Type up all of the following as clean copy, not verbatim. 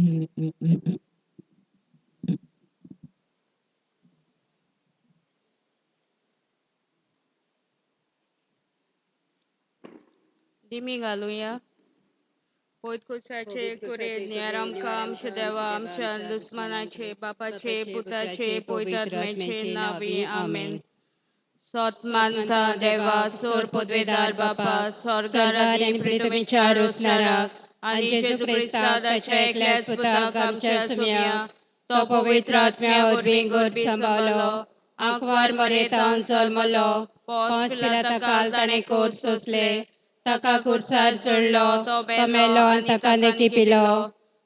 दिमी घालुया. पयत कुरेद नियार आमकां आमच्या देवा आमच्या दुस्मानाचे बापाचे पुताचे पवित्र नावी आमेन. सोत मानता देवा सोर पदवेदार बापा स्वर्गार आनी पृथ्वीच्या रोसणाराक आनी जेजू क्रिस्ता ताच्या एकल्याच पुताक आमच्या सुम्या तो पवित्र आत्म्या वरवीं गर्भी सांबाळलो आंकवार मरेतावन जल्मलो पोंस पिलाता ताणें कोर सोंसले ताका कुर्सार चडलो तो मेलो आनी ताका नेकी पिलो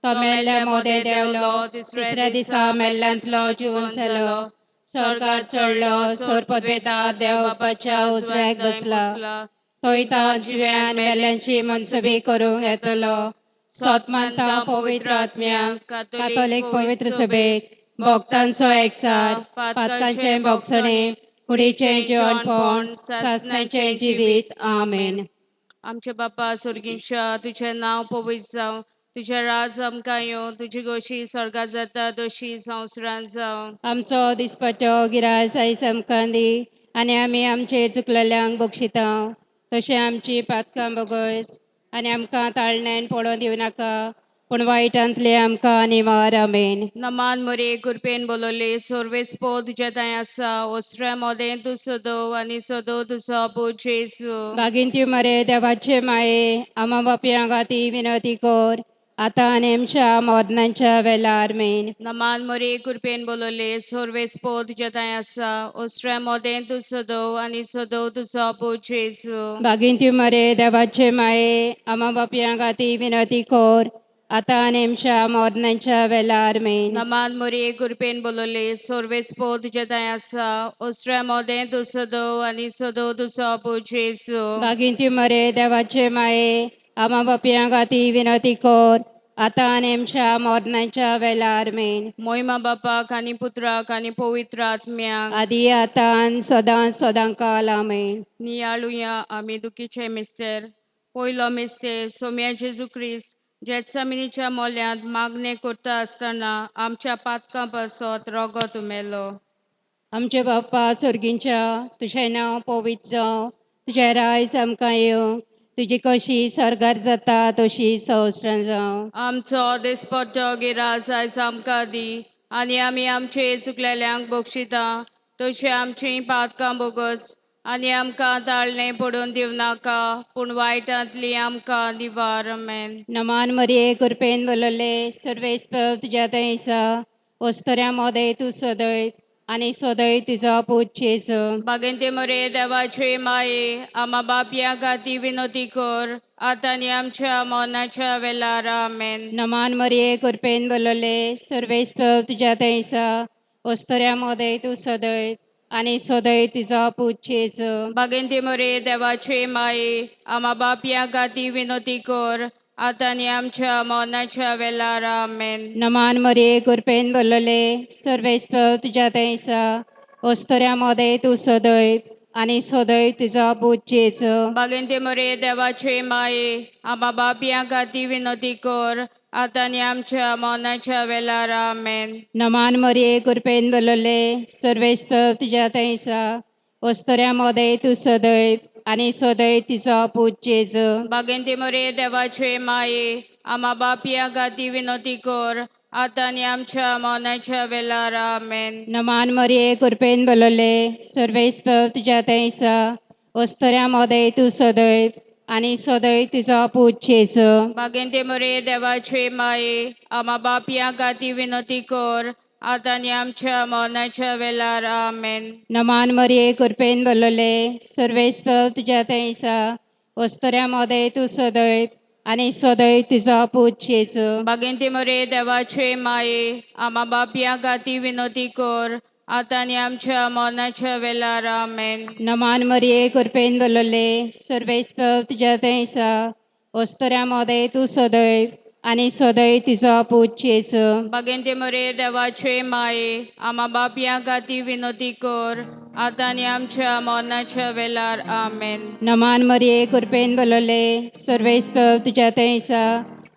तो मेल्ल्या मोदें देंवलो तिसऱ्या दिसा मेल्ल्यांतलो जिवन जालो स्वर्गार चडलो सोर पदवेदार देव बापाच्या उजव्याक बसला थंय तो जिव्यान मेल्ल्यांची मनसुबी करूंक येतलो. सोत मानता पवित्र आत्म्याक कातोलीक पवित्र सभेक भक्तांचो एकचार पातकांचें भोगसणें कुडीचें जिवनपण सासणाचें जिवीत. आमेन. आमच्या बापा स्वर्गींच्या तुजें नांव पवित्र जावं तुजें राज आमकां येवं तुजी गोशी स्वर्गात जाता तशी संवसारांत जावं. आमचो दिसपट्टो गिरास आयज आमकां दी आनी आमी आमचे चुकलेल्यांक बक्षिता तशें आमची पातकां बोगस आनी आमकां ताळण्यान पडोवन दिवं नाका पूण वायटांतले आमकां निवार. आमेन. नमान मरे कृपेन बोलवले सर्वेस्पो तुज्या थंय आसा ओसऱ्या मोदें तूं सदो आनी सदो तुजो पूत जेजू. बागींती मरे देवाचे माये आमा बापयां खातीर विनंती कर आतां आनी आमच्या मरणाच्या वेळार. मेन. नमान मरे कृपेन बोलवले सर्वेस्पो तुज्या थंय आसा ओसऱ्या मोदें तूं सदो आनी सदो तुजो पूत जेजू. बागींती मरे देवाचे माये आमा बापयां खातीर विनंती कर आतां आनी आमच्या मरणाच्या वेळार. मेन. नमान मरे कृपेन बोलवले सर्वेस्पो तुज्या थंय आसा ओसऱ्या मोदें तूं सदो आनी सदो तुजो पूत जेजू. बागींती मरे देवाचे माये आमा बापयां खातीर विनंती कर आतां आनी आमच्या मरणाच्या वेळार. मेन. मोहिमा बापाक आनी पुत्राक आनी पवित्र आत्म्याक आदी आतां सदां सदां काल. आमेन. नियाळुया आमी दुखीचे मिस्तेर. पयलो मिस्तेर सोम्या जेजू क्रिस्त जेत्समिनीच्या मोल्यांत मागणें करता आसतना आमच्या पातकां पासत रगत उमेलो. आमचे बाप्पा स्वर्गींच्या तुजें नांव पवित्र जावं तुजें रायज आमकां येवं तुजी कशी स्वर्गार जाता तशी संवसारांत जावं. आमचो दिसपट्टो गिरास आयज आमकां दी आनी आमी आमचे चुकलेल्यांक बक्षिता तशी आमची पातकां बोगस आनी आमकां ताळणें पडून दिवं नाका पूण वायटांतली आमकां दिवार. आमेन. नमान मरिये कृपेन बोलले सर्वेस्पर तुज्या थंय आसा वस्तुऱ्या मोदें तूं सदैव आनी सदैव तुजो पूत जेजू. बागेंते मरे देवाचे माये आमा बापया खातीर विनोती कर आतां आनी आमच्या मरणाच्या वेळार. आमेन. नमान मरिये कृपेन बोलले सर्वेस्पर तुज्या थंय आसा वस्तुऱ्या मोदें तूं सदैव आनी सदैव तुजो पूत जेजू. बागेंते मरे देवाचे माये आमा बापया खातीर विनोती कर आतां आनी आमच्या मरणाच्या वेळार. आमेन. नमान मरिये कृपेन बोलले सर्वेस्पर तुज्या थंय आसा वस्तुऱ्या मोदें तूं सदैव आनी सदैव तुजो पूत जेजू. बागेंते मरे देवाचे माये आमा बापया खातीर विनोती कर आतां आनी आमच्या मरणाच्या वेळार. आमेन. नमान मरिये कृपेन बोलले सर्वेस्पर तुज्या थंय आसा वस्तुऱ्या मोदें तूं सदैव आनी सदैव तुजो पूत जेजू. बागेंते मरे देवाचे माये आमा बापया खातीर विनोती कर आतां आनी आमच्या मरणाच्या वेळार. आमेन. नमान मरिये कृपेन बोलले सर्वेस्पर तुज्या थंय आसा वस्तुऱ्या मोदें तूं सदैव आनी सदैव तुजो पूत जेजू. बागेंते मरे देवाचे माये आमा बापया खातीर विनोती कर आतां आनी आमच्या मरणाच्या वेळार. आमेन. नमान मरिये कृपेन बोलले सर्वेस्पर तुज्या थंय आसा वस्तुऱ्या मोदें तूं सदैव आनी सदैव तुजो पूत जेजू. बागेंते मरे देवाचे माये आमा बापया खातीर विनोती कर आतां आनी आमच्या मरणाच्या वेळार. आमेन. नमान मरिये कृपेन बोलले सर्वेस्पर तुज्या थंय आसा वस्तुऱ्या मोदें तूं सदैव आनी सदैव तुजो पूत जेजू. बागेंते मरे देवाचे माये आमा बापया खातीर विनोती कर आतां आनी आमच्या मरणाच्या वेळार. आमेन. नमान मरिये कृपेन बोलले सर्वेस्पर तुज्या थंय आसा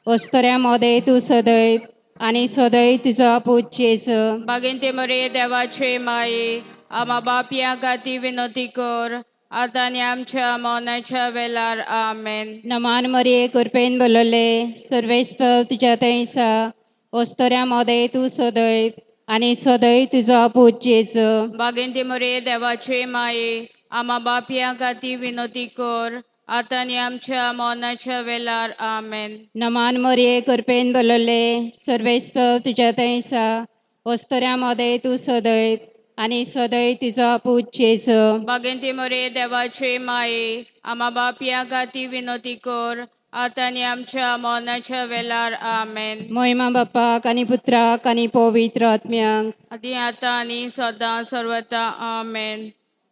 वस्तुऱ्या मोदें तूं सदैव आनी सदय तुजो पूत जेजू. बागेंते मरे देवाचे माये, आमा बापया खातीर विनंती कर, आतां आनी आमच्या मरणाच्या वेळार. आमेन. नमान मरिये, कृपेन भरलेले, सर्वेस्पर तुज्या थंय आसा. अस्तुऱ्यां मदें तूं सदैव आनी सदैव तुजो पूत जेजू. बागेंते मरे देवाचे माये, आमा बापया खातीर विनंती कर, आतां आनी आमच्या मरणाच्या वेळार. आमेन. नमान मरिये, कृपेन भरलेले, सर्वेस्पर तुज्या थंय आसा. अस्तुऱ्यां मदें तूं सदैव आनी सदैव तुजो पूत जेजू. बागेंते मरे देवाचे माये, आमा बापया खातीर विनंती कर, आतां आनी आमच्या मरणाच्या वेळार. आमेन. महिमा बापाक आनी पुत्राक आनी पवित्र आत्म्याक. आदी आतां आनी सदां सर्वता. आमेन.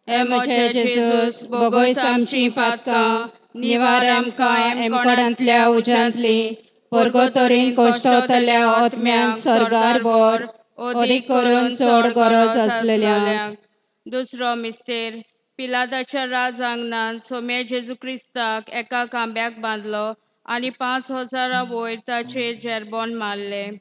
हे म्हजे जेजूस, बोगोस आमचीं पातकां, निवार आमकां एमकोडांतल्या उज्यांतली, परगोतरीन कश्टतल्या आत्म्यांक स्वर्गार व्हर, अदीक करून चड गरज आसलेल्यांक. दुसरो मिस्तेर. पिलादाच्या राज आंगणान सोम्या जेजू क्रिस्ताक एका खांब्याक बांदलो आनी 5000 वयर ताचेर जेरबोन मारलें.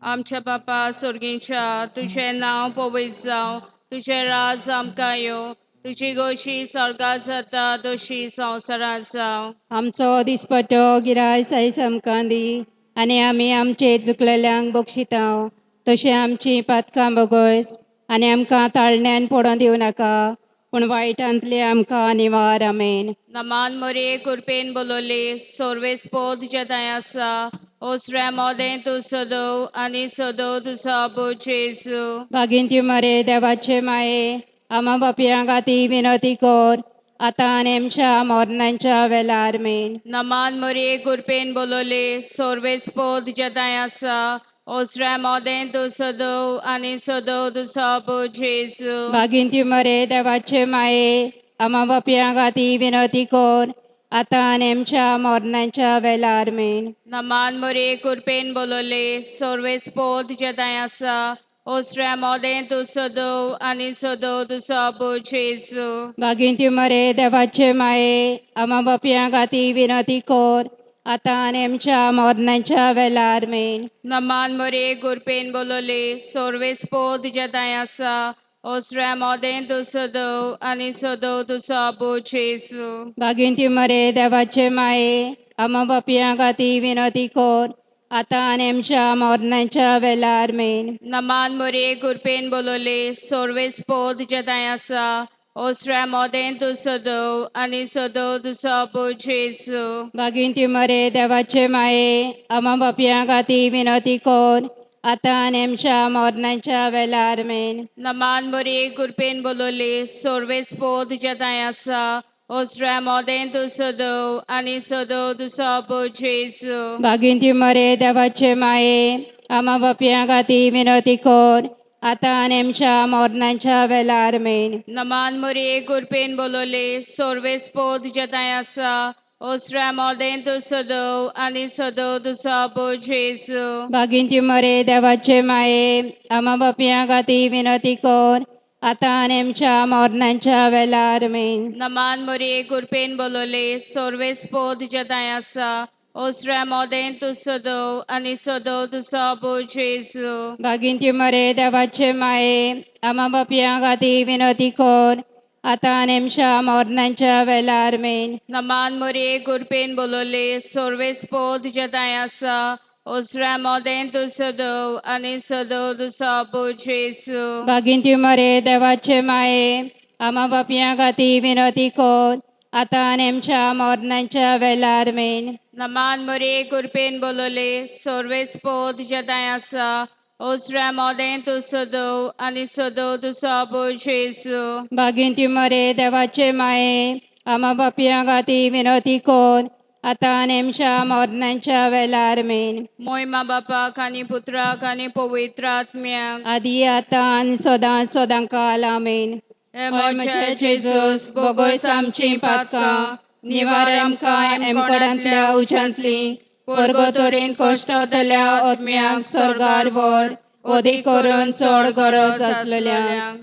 आमच्या बापा सोर्गींच्या, तुजें नांव पवित्र जावं, तुजें राज आमकां येवं, तुजी गोशी स्वर्गात जाता तशी संवसारांत जावं. आमचो दिसपट्टो गिरायस आयज आमकां दी आनी आमी आमचे चुकलेल्यांक बक्षिता तशें आमची पातकां बोगस आनी आमकां ताळण्यान पडोवन दिवं नाका, पूण वायटांतले आमकां निवार. आमेन. नमान मरिये, कृपेन बोलवली, सर्वेस्पर तुज्या थंय आसा. ओसऱ्या मोदें तूं सदव आनी सदव तुजो आबू जेजू. भागींती मरे देवाचे माये, आमा बापयां खातीर विनंती कर, आतां आनी आमच्या मरणाच्या वेळार. मेन. नमान मरिये, कृपेन बोलवली, सर्वेस्पर तुज्या थंय आसा. ओसऱ्या मोदें तूं सदव आनी सदव तुजो आबू जेजू. भागींती मरे देवाचे माये, आमा बापयां खातीर विनंती कर, आतां आनी आमच्या मरणाच्या वेळार. मेन. नमान मरिये, कृपेन बोलवली, सर्वेस्पर तुज्या थंय आसा. ओसऱ्या मोदें तूं सदव आनी सदव तुजो आबू जेजू. भागींती मरे देवाचे माये, आमा बापयां खातीर विनंती कर, आतां आनी आमच्या मरणाच्या वेळार. मेन. नमान मरिये, कृपेन बोलवली, सर्वेस्पर तुज्या थंय आसा. ओसऱ्या मोदें तूं सदव आनी सदव तुजो आबू जेजू. भागींती मरे देवाचे माये, आमा बापयां खातीर विनंती कर, आतां आनी आमच्या मरणाच्या वेळार. मेन. नमान मरिये, कृपेन बोलवली, सर्वेस्पर तुज्या थंय आसा. ओसऱ्या मोदें तूं सदव आनी सदव तुजो आबू जेजू. भागींती मरे देवाचे माये, आमा बापयां खातीर विनंती कर, आतां आनी आमच्या मरणाच्या वेळार. मेन. नमान मरिये, कृपेन बोलवली, सर्वेस्पर तुज्या थंय आसा. ओसऱ्या मोदें तूं सदव आनी सदव तुजो आबू जेजू. भागींती मरे देवाचे माये, आमा बापयां खातीर विनंती कर, आतां आनी आमच्या मरणाच्या वेळार. मेन. नमान मरिये, कृपेन बोलवली, सर्वेस्पर तुज्या थंय आसा. ओसऱ्या मोदें तूं सदव आनी सदव तुजो आबू जेजू. भागींती मरे देवाचे माये, आमा बापयां खातीर विनंती कर, आतां आनी आमच्या मरणाच्या वेळार. मेन. नमान मरिये, कृपेन बोलवली, सर्वेस्पर तुज्या थंय आसा. ओसऱ्या मोदें तूं सदव आनी सदव तुजो आबू जेजू. भागींती मरे देवाचे माये, आमा बापयां खातीर विनंती कर, आतां आनी आमच्या मरणाच्या वेळार. मेन. नमान मरिये, कृपेन बोलवली, सर्वेस्पर तुज्या थंय आसा. ओसऱ्या मोदें तूं सदव आनी सदव तुजो आबू जेजू. भागींती मरे देवाचे माये, आमा बापयां खातीर विनंती कर, आतां आनी आमच्या मरणाच्या वेळार. मेन. नमान मरिये, कृपेन बोलवली, सर्वेस्पर तुज्या थंय आसा. ओसऱ्या मोदें तूं सदव आनी सदव तुजो आबू जेजू. भागींती मरे देवाचे माये, आमा बापयां खातीर विनंती कर, आतां आनी आमच्या मरणाच्या वेळार. मेन. मोयमा बापाक आनी पुत्राक आनी पवित्र आत्म्याक. आदी आतां आनी सदां सदां काल. आमेन. हे म्हज्या जेजूस, बोगोस आमचीं पातकां, निवार आमकां एमकोडांतल्या उज्यांतली, परगोतरीन कश्टांतल्या आत्म्यांक स्वर्गार व्हर, अदीक करून चड गरज आसलेल्यांक.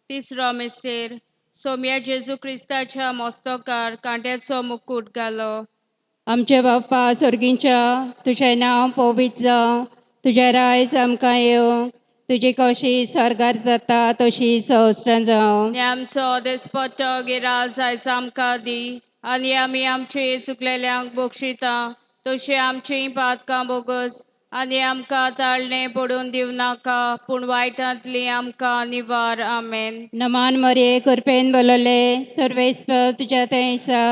तिसरो मिस्तेर. सोम्या जेजू क्रिस्ताच्या मस्तकार कांट्याचो मुकूट घालो. आमचे बाप्पा स्वर्गींच्या, तुजें नांव पवित्र जावं, तुजें रायज आमकां येवंक तुजी कशी स्वर्गार जाता तशी संवसारांत जावं. आनी आमचो दिसपट्टो गिरास आयज आमकां दी आनी आमी आमची चुकलेल्यांक बक्षिता तशी आमची पातकां बोगस आनी आमकां ताळणें पडून दिवं नाका पूण वायटांतली आमकां निवार. आमेन. नमान मरिये कृपेन बोलले सर्वेस्पर तुज्या थंय आसा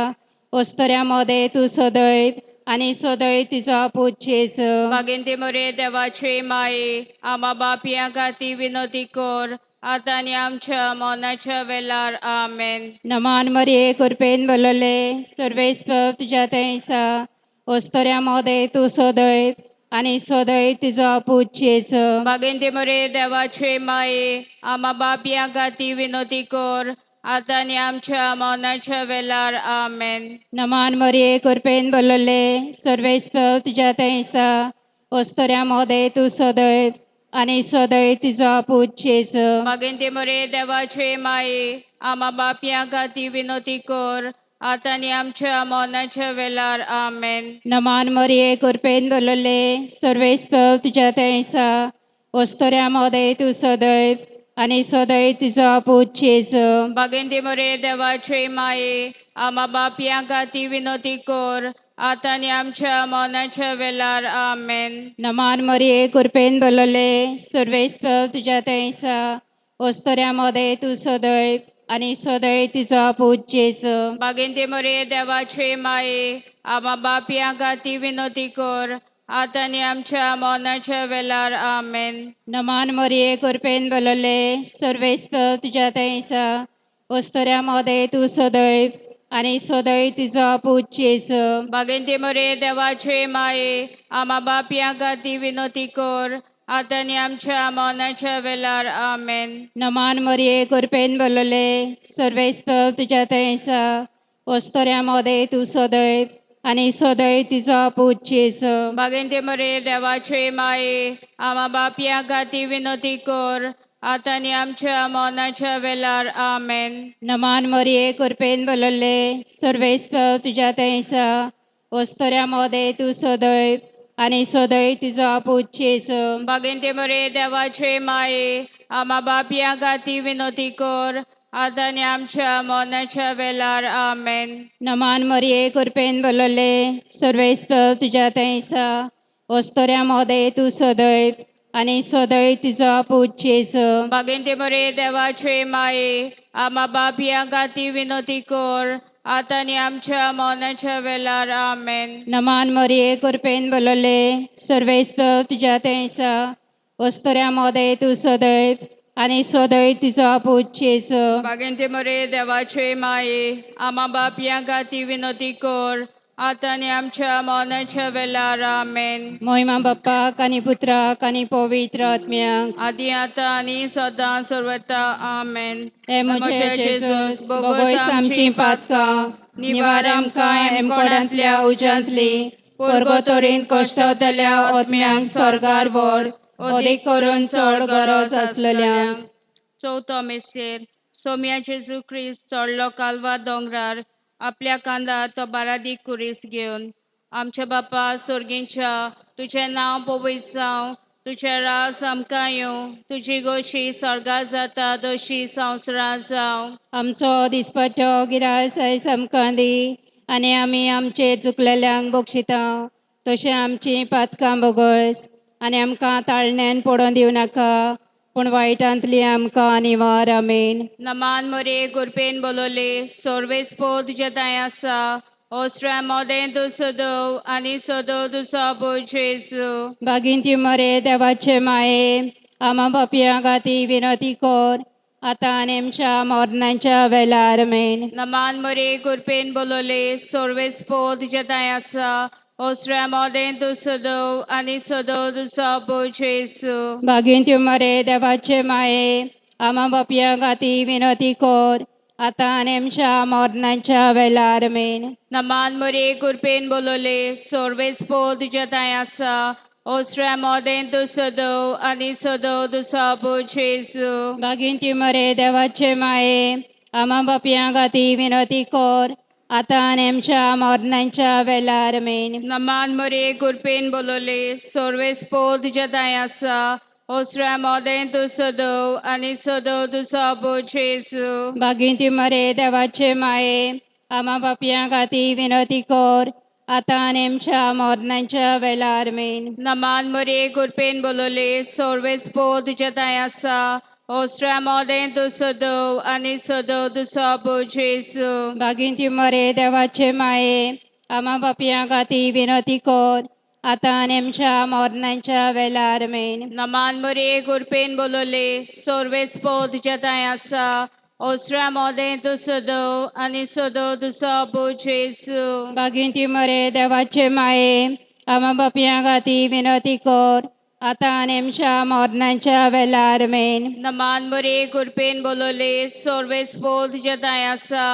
ओस्तोऱ्या मोदें तूं सदैव आनी सदैव तुजो पूत जेजू. बागेंती मोरे देवाचे माये आमा बापया खातीर विनोती कर आतां आनी आमच्या मरणाच्या वेळार. आमेन. नमान मरिये कृपेन बोलले सर्वेस्पर तुज्या थंय आसा ओस्तोऱ्या मोदें तूं सदैव आनी सदैव तुजो पूत जेजू. बागेंती मोरे देवाचे माये आमा बापया खातीर विनोती कर आतां आनी आमच्या मरणाच्या वेळार. आमेन. नमान मरिये कृपेन बोलले सर्वेस्पर तुज्या थंय आसा ओस्तोऱ्या मोदें तूं सदैव आनी सदैव तुजो पूत जेजू. बागेंती मोरे देवाचे माये आमा बापया खातीर विनोती कर आतां आनी आमच्या मरणाच्या वेळार. आमेन. नमान मरिये कृपेन बोलले सर्वेस्पर तुज्या थंय आसा ओस्तोऱ्या मोदें तूं सदैव आनी सदैव तुजो पूत जेजू. बागेंती मोरे देवाचे माये आमा बापया खातीर विनोती कर आतां आनी आमच्या मरणाच्या वेळार. आमेन. नमान मरिये कृपेन बोलले सर्वेस्पर तुज्या थंय आसा ओस्तोऱ्या मोदें तूं सदैव आनी सदैव तुजो पूत जेजू. बागेंती मोरे देवाचे माये आमा बापया खातीर विनोती कर आतां आनी आमच्या मरणाच्या वेळार. आमेन. नमान मरिये कृपेन बोलले सर्वेस्पर तुज्या थंय आसा ओस्तोऱ्या मोदें तूं सदैव आनी सदैव तुजो पूत जेजू. बागेंती मोरे देवाचे माये आमा बापया खातीर विनोती कर आतां आनी आमच्या मरणाच्या वेळार. आमेन. नमान मरिये कृपेन बोलले सर्वेस्पर तुज्या थंय आसा ओस्तोऱ्या मोदें तूं सदैव आनी सदैव तुजो पूत जेजू. बागेंती मोरे देवाचे माये आमा बापया खातीर विनोती कर आतां आनी आमच्या मरणाच्या वेळार. आमेन. नमान मरिये कृपेन बोलले सर्वेस्पर तुज्या थंय आसा ओस्तोऱ्या मोदें तूं सदैव आनी सदैव तुजो पूत जेजू. बागेंती मोरे देवाचे माये आमा बापया खातीर विनोती कर आतां आनी आमच्या मरणाच्या वेळार. आमेन. नमान मरिये कृपेन बोलले सर्वेस्पर तुज्या थंय आसा ओस्तोऱ्या मोदें तूं सदैव आनी सदैव तुजो पूत जेजू. बागेंती मोरे देवाचे माये आमा बापया खातीर विनोती कर आतां आनी आमच्या मरणाच्या वेळार. आमेन. नमान मरिये कृपेन बोलले सर्वेस्पर तुज्या थंय आसा ओस्तोऱ्या मोदें तूं सदैव आनी सदैव तुजो पूत जेजू. बागेंती मोरे देवाचे माये आमा बापया खातीर विनोती कर आतां आनी आमच्या मरणाच्या वेळार. आमेन. मोहिमा बाप्पाक आनी पुत्राक आनी पवित्र आत्म्याक. आदी आतां आनी सदां सर्वता. आमेन. हे म्हजे जेजूस बोगोस आमचीं पातकां निवार आमकां हेमकोडांतल्या उज्यांतली पोरगोतोरीन कश्टतल्या आत्म्यांक स्वर्गार व्हर अदीक करून चड गरज आसलेल्यांक. चवथो मेसेर सोम्या जेजू क्रिस्त चडलो कालवा दोंगरार आपल्या कांदार तो बारादी कुरीस घेवन. आमच्या बापा सोर्गींच्या तुजें नांव पवित्र जावं तुजें रास आमकां येवं तुजी गोशी स्वर्गार जाता तशी संवसारांत जावं. आमचो दिसपट्टो गिरास आयज आमकां दी आनी आमी आमचे चुकलेल्यांक बक्षिता तशें आमचीं पातकां बोगस आनी आमकां ताळण्यान पडोवन दिवं नाका पूण वायटांतली आमकां निवार. आमेन. नमान मोरे गुरपेन बोलवले सोर्वेस पो तुज्या थंय आसा ओसऱ्या मोदें तूं सदव आनी सदव तुजो पूत जेजू. बागीन मरे देवाचे माये आमा बापया खातीर विनोती कर आतां आनी आमच्या मरणाच्या वेळार. आमेन. नमान मोरे गुरपेन बोलवले सोर्वेस पो तुज्या थंय आसा ओसऱ्या मोदें तूं सदव आनी सदव तुजो पूत जेजू. बागीन मरे देवाचे माये आमा बापया खातीर विनोती कर आतां आनी आमच्या मरणाच्या वेळार. आमेन. नमान मोरे गुरपेन बोलवले सोर्वेस पो तुज्या थंय आसा ओसऱ्या मोदें तूं सदव आनी सदव तुजो पूत जेजू. बागीन मरे देवाचे माये आमा बापया खातीर विनोती कर आतां आनी आमच्या मरणाच्या वेळार मेन. नमान मरे कृपेन बोलवले सर्वेस्पोर तुज्या दाय आसा ओसऱ्या मोदें तूं सदव आनी सदव तुजो पूत जेजू. बागींती मरे देवाचे माये आमा पापयां खातीर विनंती कर आतां आनी आमच्या मरणाच्या वेळार मेन. नमान मरे कृपेन बोलवले सर्वेस्पोर तुज्या दाय आसा ओसऱ्या मोदें तूं सदव आनी सदव तुजो पूत जेजू. बागींती मरे देवाचे माये आमा पापयां खातीर विनंती कर आतां आनी आमच्या मरणाच्या वेळार मेन. नमान मरे कृपेन बोलवले सर्वेस्पोर तुज्या दाय आसा ओसऱ्या मोदें तूं सदव आनी सदव तुजो पूत जेजू. बागींती मरे देवाचे माये आमा पापयां खातीर विनंती कर आतां आनी आमच्या मरणाच्या वेळार मेन. नमान मरे कृपेन बोलवले सर्वेस्पोर तुज्या दाय आसा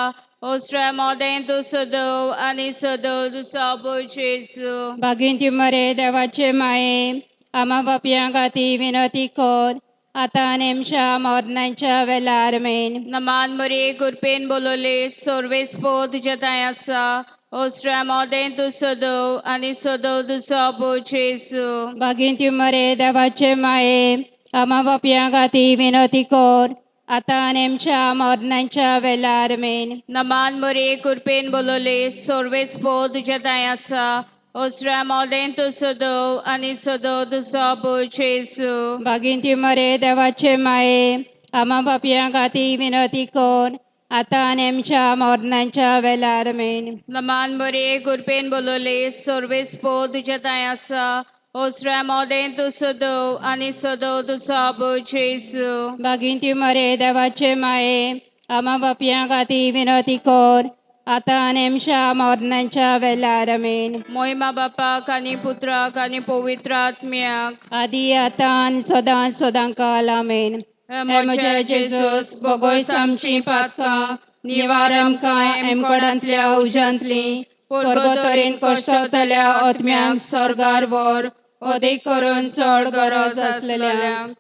ओसऱ्या मोदें तूं सदव आनी सदव तुजो पूत जेजू. बागींती मरे देवाचे माये आमा पापयां खातीर विनंती कर आतां आनी आमच्या मरणाच्या वेळार मेन. नमान मरे कृपेन बोलवले सर्वेस्पोर तुज्या दाय आसा ओसऱ्या मोदें तूं सदव आनी सदव तुजो पूत जेजू. बागींती मरे देवाचे माये आमा पापयां खातीर विनंती कर आतां आनी आमच्या मरणाच्या वेळार मेन. नमान मरे कृपेन बोलवले सर्वेस्पोर तुज्या दाय आसा ओसऱ्या मोदें तूं सदव आनी सदव तुजो पूत जेजू. बागींती मरे देवाचे माये आमा पापयां खातीर विनंती कर आतां आनी आमच्या मरणाच्या वेळार मेन. नमान मरे कृपेन बोलवले सर्वेस्पोर तुज्या दाय आसा ओसऱ्या मोदें तूं सदव आनी सदव तुजो पूत जेजू. बागींती मरे देवाचे माये आमा पापयां खातीर विनंती कर आतां आनी आमच्या मरणाच्या वेळार मेन. मोहिमा बापाक आनी पुत्राक आनी पवित्र आत्म्याक. आदी आतां आनी सदां सदां काल आमेन. हे म्हज्या जेजूस बोगोयस आमचीं पातकां निवार आमकां एमकोडांतल्या उज्यांतलीं पोरगोतरेन कश्टतल्या आत्म्यांक स्वर्गार व्हर अदीक करून चड गरज आसलेल्यांक.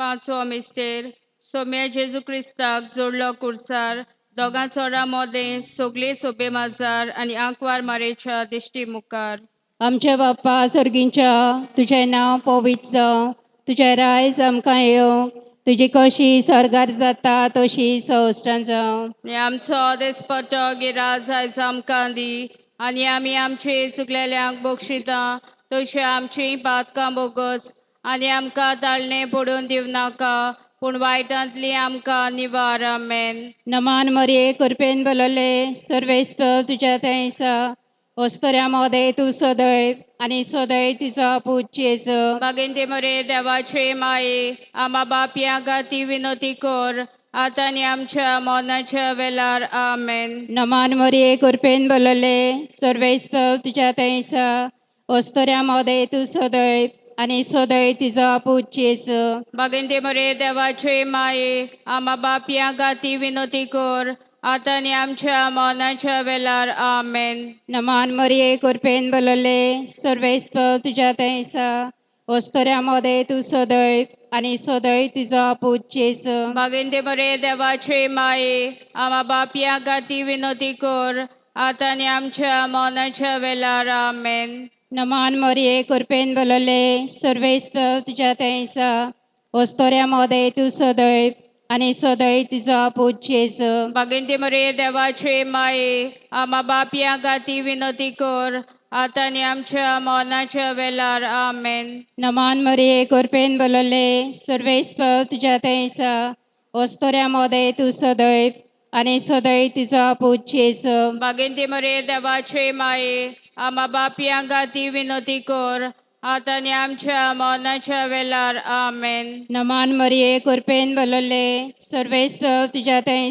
पांचवो मिस्तेर सोम्या जेजू क्रिस्ताक जोडलो कुर्सार दोगां चोरां मोदें सगळे सोबे माजार आनी आंकवार मारेच्या दिश्टी मुखार. आमच्या बाप्पा सर्गींच्या तुजें नांव पवित्र जावं तुजें रायज आमकां येवं तुजी कशी स्वर्गार जाता तशी संवसारांत जावं. आनी आमचो देसपटो गिराज आयज आमकां दी आनी आमी आमचे चुकलेल्यांक बक्षिता तशें आमचीं पातकां बोगस आनी आमकां ताळणें पडून दिवनाका पूण वायटांतली आमकां निवार. आमेन. नमान मरिये कृपेन बोलले सर्वेस्पर तुज्या थंय वस्तुऱ्या मोदे तूं सदैव आनी सदैव तुजो पूत जेजू. बागेंते मरे देवाचे माये आमा बापया गाती विनोती कर आतां आनी आमच्या मरणाच्या वेळार. आमेन. नमान मरिये कृपेन बोलले सर्वेस्पर तुज्या थंय वस्तुऱ्या मोदे तूं सदैव आनी सदैव तुजो पूत जेजू. बागेंते मरे देवाचे माये आमा बापया गाती विनोती कर आतां आनी आमच्या मरणाच्या वेळार. आमेन. नमान मरिये कृपेन बोलले सर्वेस्पर तुज्या थंय वस्तुऱ्या मोदे तूं सदैव आनी सदैव तुजो पूत जेजू. बागेंते मरे देवाचे माये आमा बापया गाती विनोती कर आतां आनी आमच्या मरणाच्या वेळार. आमेन. नमान मरिये कृपेन बोलले सर्वेस्पर तुज्या थंय वस्तुऱ्या मोदे तूं सदैव आनी सदैव तुजो पूत जेजू. बागेंते मरे देवाचे माये आमा बापया गाती विनोती कर आतां आनी आमच्या मरणाच्या वेळार. आमेन. नमान मरिये कृपेन बोलले सर्वेस्पर तुज्या थंय वस्तुऱ्या मोदे तूं सदैव आनी सदैव तुजो पूत जेजू. बागेंते मरे देवाचे माये आमा बापया गाती विनोती कर आतां आनी आमच्या मरणाच्या वेळार. आमेन. नमान मरिये कृपेन बोलले सर्वेस्पर तुज्या थंय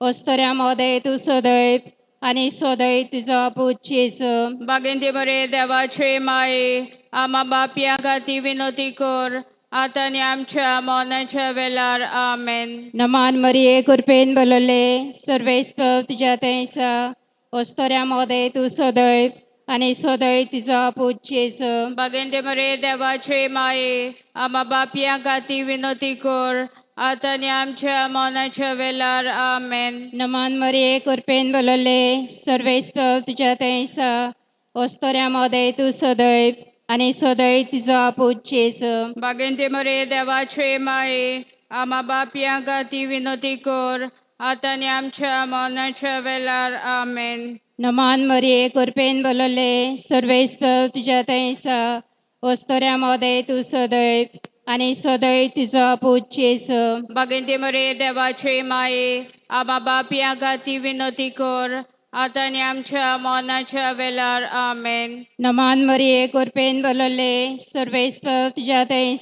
वस्तुऱ्या मोदे तूं सदैव आनी सदैव तुजो पूत जेजू. बागेंते मरे देवाचे माये आमा बापया गाती विनोती कर आतां आनी आमच्या मरणाच्या वेळार. आमेन. नमान मरिये कृपेन बोलले सर्वेस्पर तुज्या थंय वस्तुऱ्या मोदे तूं सदैव आनी सदैव तुजो पूत जेजू. बागेंते मरे देवाचे माये आमा बापया गाती विनोती कर आतां आनी आमच्या मरणाच्या वेळार. आमेन. नमान मरिये, कृपेन बोलले, सर्वेस्पर तुज्या थंय ओस्तोऱ्या मोदय तूं सदैव आनी सदैव तुजो पूत जेजू. बागेंती मरे देवाचे माये, आमा बापया खातीर विनंती कर, आतां आनी आमच्या मरणाच्या वेळार. आमेन. नमान मरिये, कृपेन बोलले, सर्वेस्पर तुज्या थंय ओस्तोऱ्या मोदय तूं सदैव आनी सदैव तुजो पूत जेजू. बागेंती मरे देवाचे माये, आमा बापया खातीर विनंती कर, आतां आनी आमच्या मरणाच्या वेळार. आमेन. नमान मरिये, कृपेन बोलले, सर्वेस्पर तुज्या थंय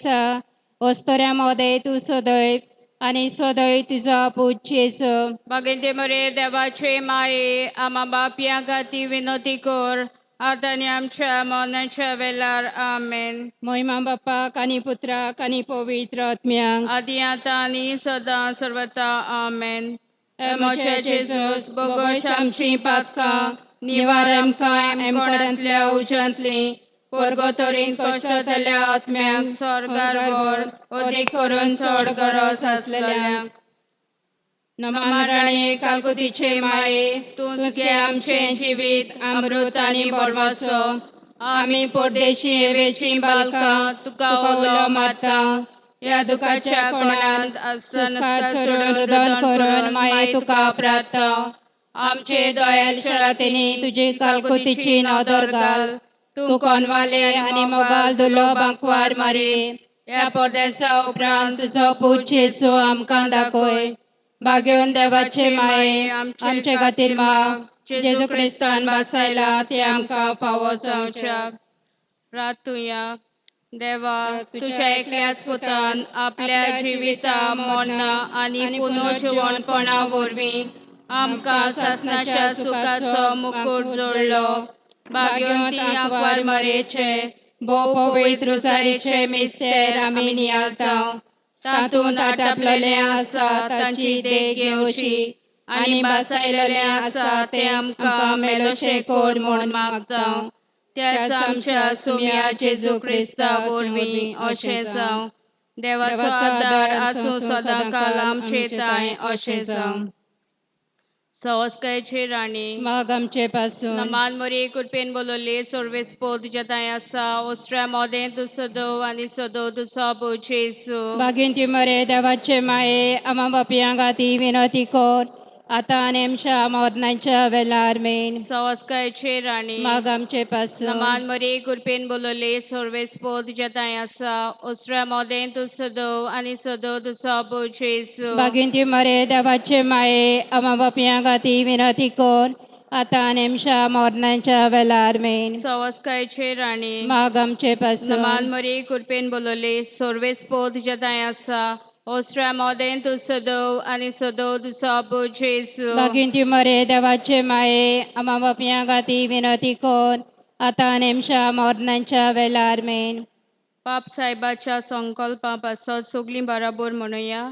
ओस्तोऱ्या मोदय तूं सदैव आनी सदैव तुजो पूत जेजू. बागेंती मरे देवाचे माये, आमा बापया खातीर विनंती कर, आतां आनी आमच्या मरणाच्या वेळार. आमेन. महिमा बापाक आनी पुत्राक आनी पवित्र आत्म्यांक. आदी आतां आनी सदां सर्वता. आमेन. म्हज्या जेजूस, बोगस आमचीं पातकां, निवार आमकां एमकोडांतल्या उज्यांतलीं, पोरगोतोरीन कश्टांतल्या आत्म्यांक स्वर्गार व्हर, अदीक करून चड गरज आसलेल्यांक. नमान राणी कालकुतीचे माये, तूंच गे आमचें जिवीत, अमृत आनी बोरवासो. आमी परदेशी हेवेचीं बालकां तुका उलो मारता. ह्या दुखाच्या कोणांत सुस्कार सोडून रुदन करून माये तुका प्रार्थ. आमचे दोयाल शरातींनी तुजी कालकुतीची नदर घाल. तूं कोनवाले आनी मोगाल दुलो बांकवार मारी, ह्या परदेसा उपरांत तुजो पूत जेजू आमकां दाखय. भाग्यवन देवाचे माये, आमचे खातीर माग. जेजू क्रिस्तान बासायला ते आमकां फावो जावच्याक. प्रार्थुया. देवा, तुझ्या एकल्याच पुतान आपल्या जिविता, मरणां आनी पुनर्जिवणपणा वरवीं आमकां सासणाच्या सुखाचो मुकूट जोडलो. भाग्यवंती आंकवार मरेचे भोव पवित्र रुजारीचे मिस्तेर आमी नियाळता. तातूंत आटापलेलें आसा तांची देख घेवची आनी बासायलेलें आसा तें आमकां मेलोशें कर म्हूण मागता. त्याच आमच्या सुम्या जेजू क्रिस्ता वरवीं अशें जावं. देवाचो आदार आसूं सदांकाल आमचे तांय. अशें जावं. सवस्कायची राणी, माग आमचे पासून. नमान मरी, कृपेन बोलवली, सर्वेस्पोर तुज्या तांय आसा. ओस्ट्रा मोदें तूं सदो आनी सदो तुजो पूत जेजू. बागीन मरे देवाचे माये, आमा बापयां खातीर विनंती कर, आतां आनी आमच्या मरणाच्या वेळार. मेन. सवस्कायची राणी, माग आमचे पासून. नमान मरी, कृपेन बोलवली, सर्वेस्पोर तुज्या तांय आसा. ओस्ट्रा मोदें तूं सदो आनी सदो तुजो पूत जेजू. बागीन मरे देवाचे माये, आमा बापयां खातीर विनंती कर, आतां आनी आमच्या मरणाच्या वेळार. मेन. सवस्कायची राणी, माग आमचे पासून. नमान मरी, कृपेन बोलवली, सर्वेस्पोर तुज्या तांय आसा. ओस्ट्रा मोदें तूं सदो आनी सदो तुजो पूत जेजू. बागीन मरे देवाचे माये, आमा बापयां खातीर विनंती कर, आतां आनी आमच्या मरणाच्या वेळार. मेन. पाप साहेबाच्या संकल्पा पासत सगळीं बराबर म्हणुया.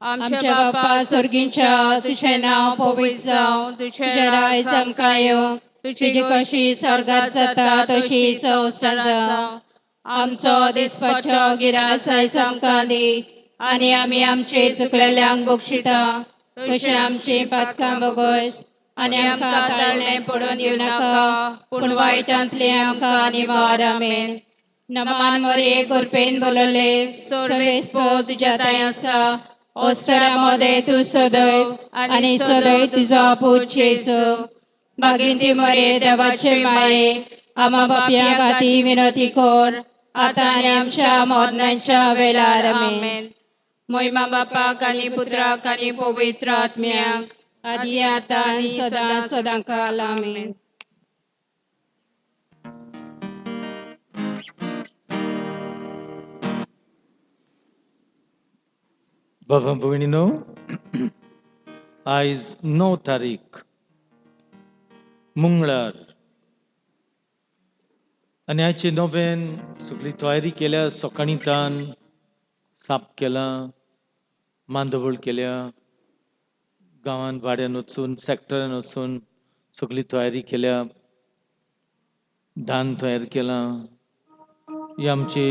आमच्या बापा स्वर्गींच्या, तुझें नांव पवित्र जावं, तुझें राज आमकां येवं, तुजी कशी स्वर्गात जाता तशी संवसारांत जावं. आमचो दिसपट्टो गिरास आयज आमकां दी आनी आमी आमचे चुकलेल्यांक बक्षिता तशें आमची पातकां बोगस आनी आमकां ताळणें पडून दिवं नाका, पूण वायटांतलें आमकां निवार. आमेन. नमान मरे, कृपेन बोलले, सर्वेस्पोर तुज्या तांय आसा. ओस्तरा मदें तूं सदैव आनी सदैव तुजो पूत जेजू. बागीन मरे देवाचे माये, आमा बापयां खातीर विनंती कर, आतां आनी आमच्या मरणाच्या वेळार. आमेन. महिमा बापाक आनी पुत्राक आनी पवित्र आत्म्याक, आदी आतां आनी सदां सदां काल. आमेन. बाबा भयणीनो, आयज 9 तारीख, मंगळार, आनी आयचे नोवेन सगळी तयारी केल्या. सकाळीं तान साप केलां, मांदवळ केल्या, गांवान वाड्यान वचून सॅक्टरान वचून सगळी तयारी केल्या, धान तयार केलां. ही आमचे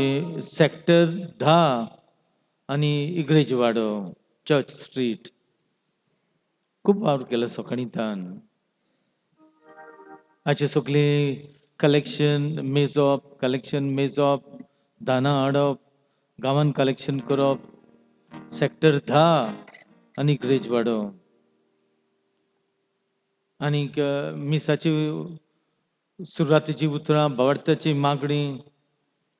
सॅक्टर 10. आनी इग्रेजवाडो चर्च स्ट्रीट खूब वावर केलो सकाळींतान. हाचे सगळीं कलेक्शन मेजप, कलेक्शन मेजप, दानां हाडप, गांवान कलेक्शन करप, सेक्टर 10 आनी इग्रेजवाडो. आनीक मिसाची सुरवातेची उतरां, भावार्थाची मागणी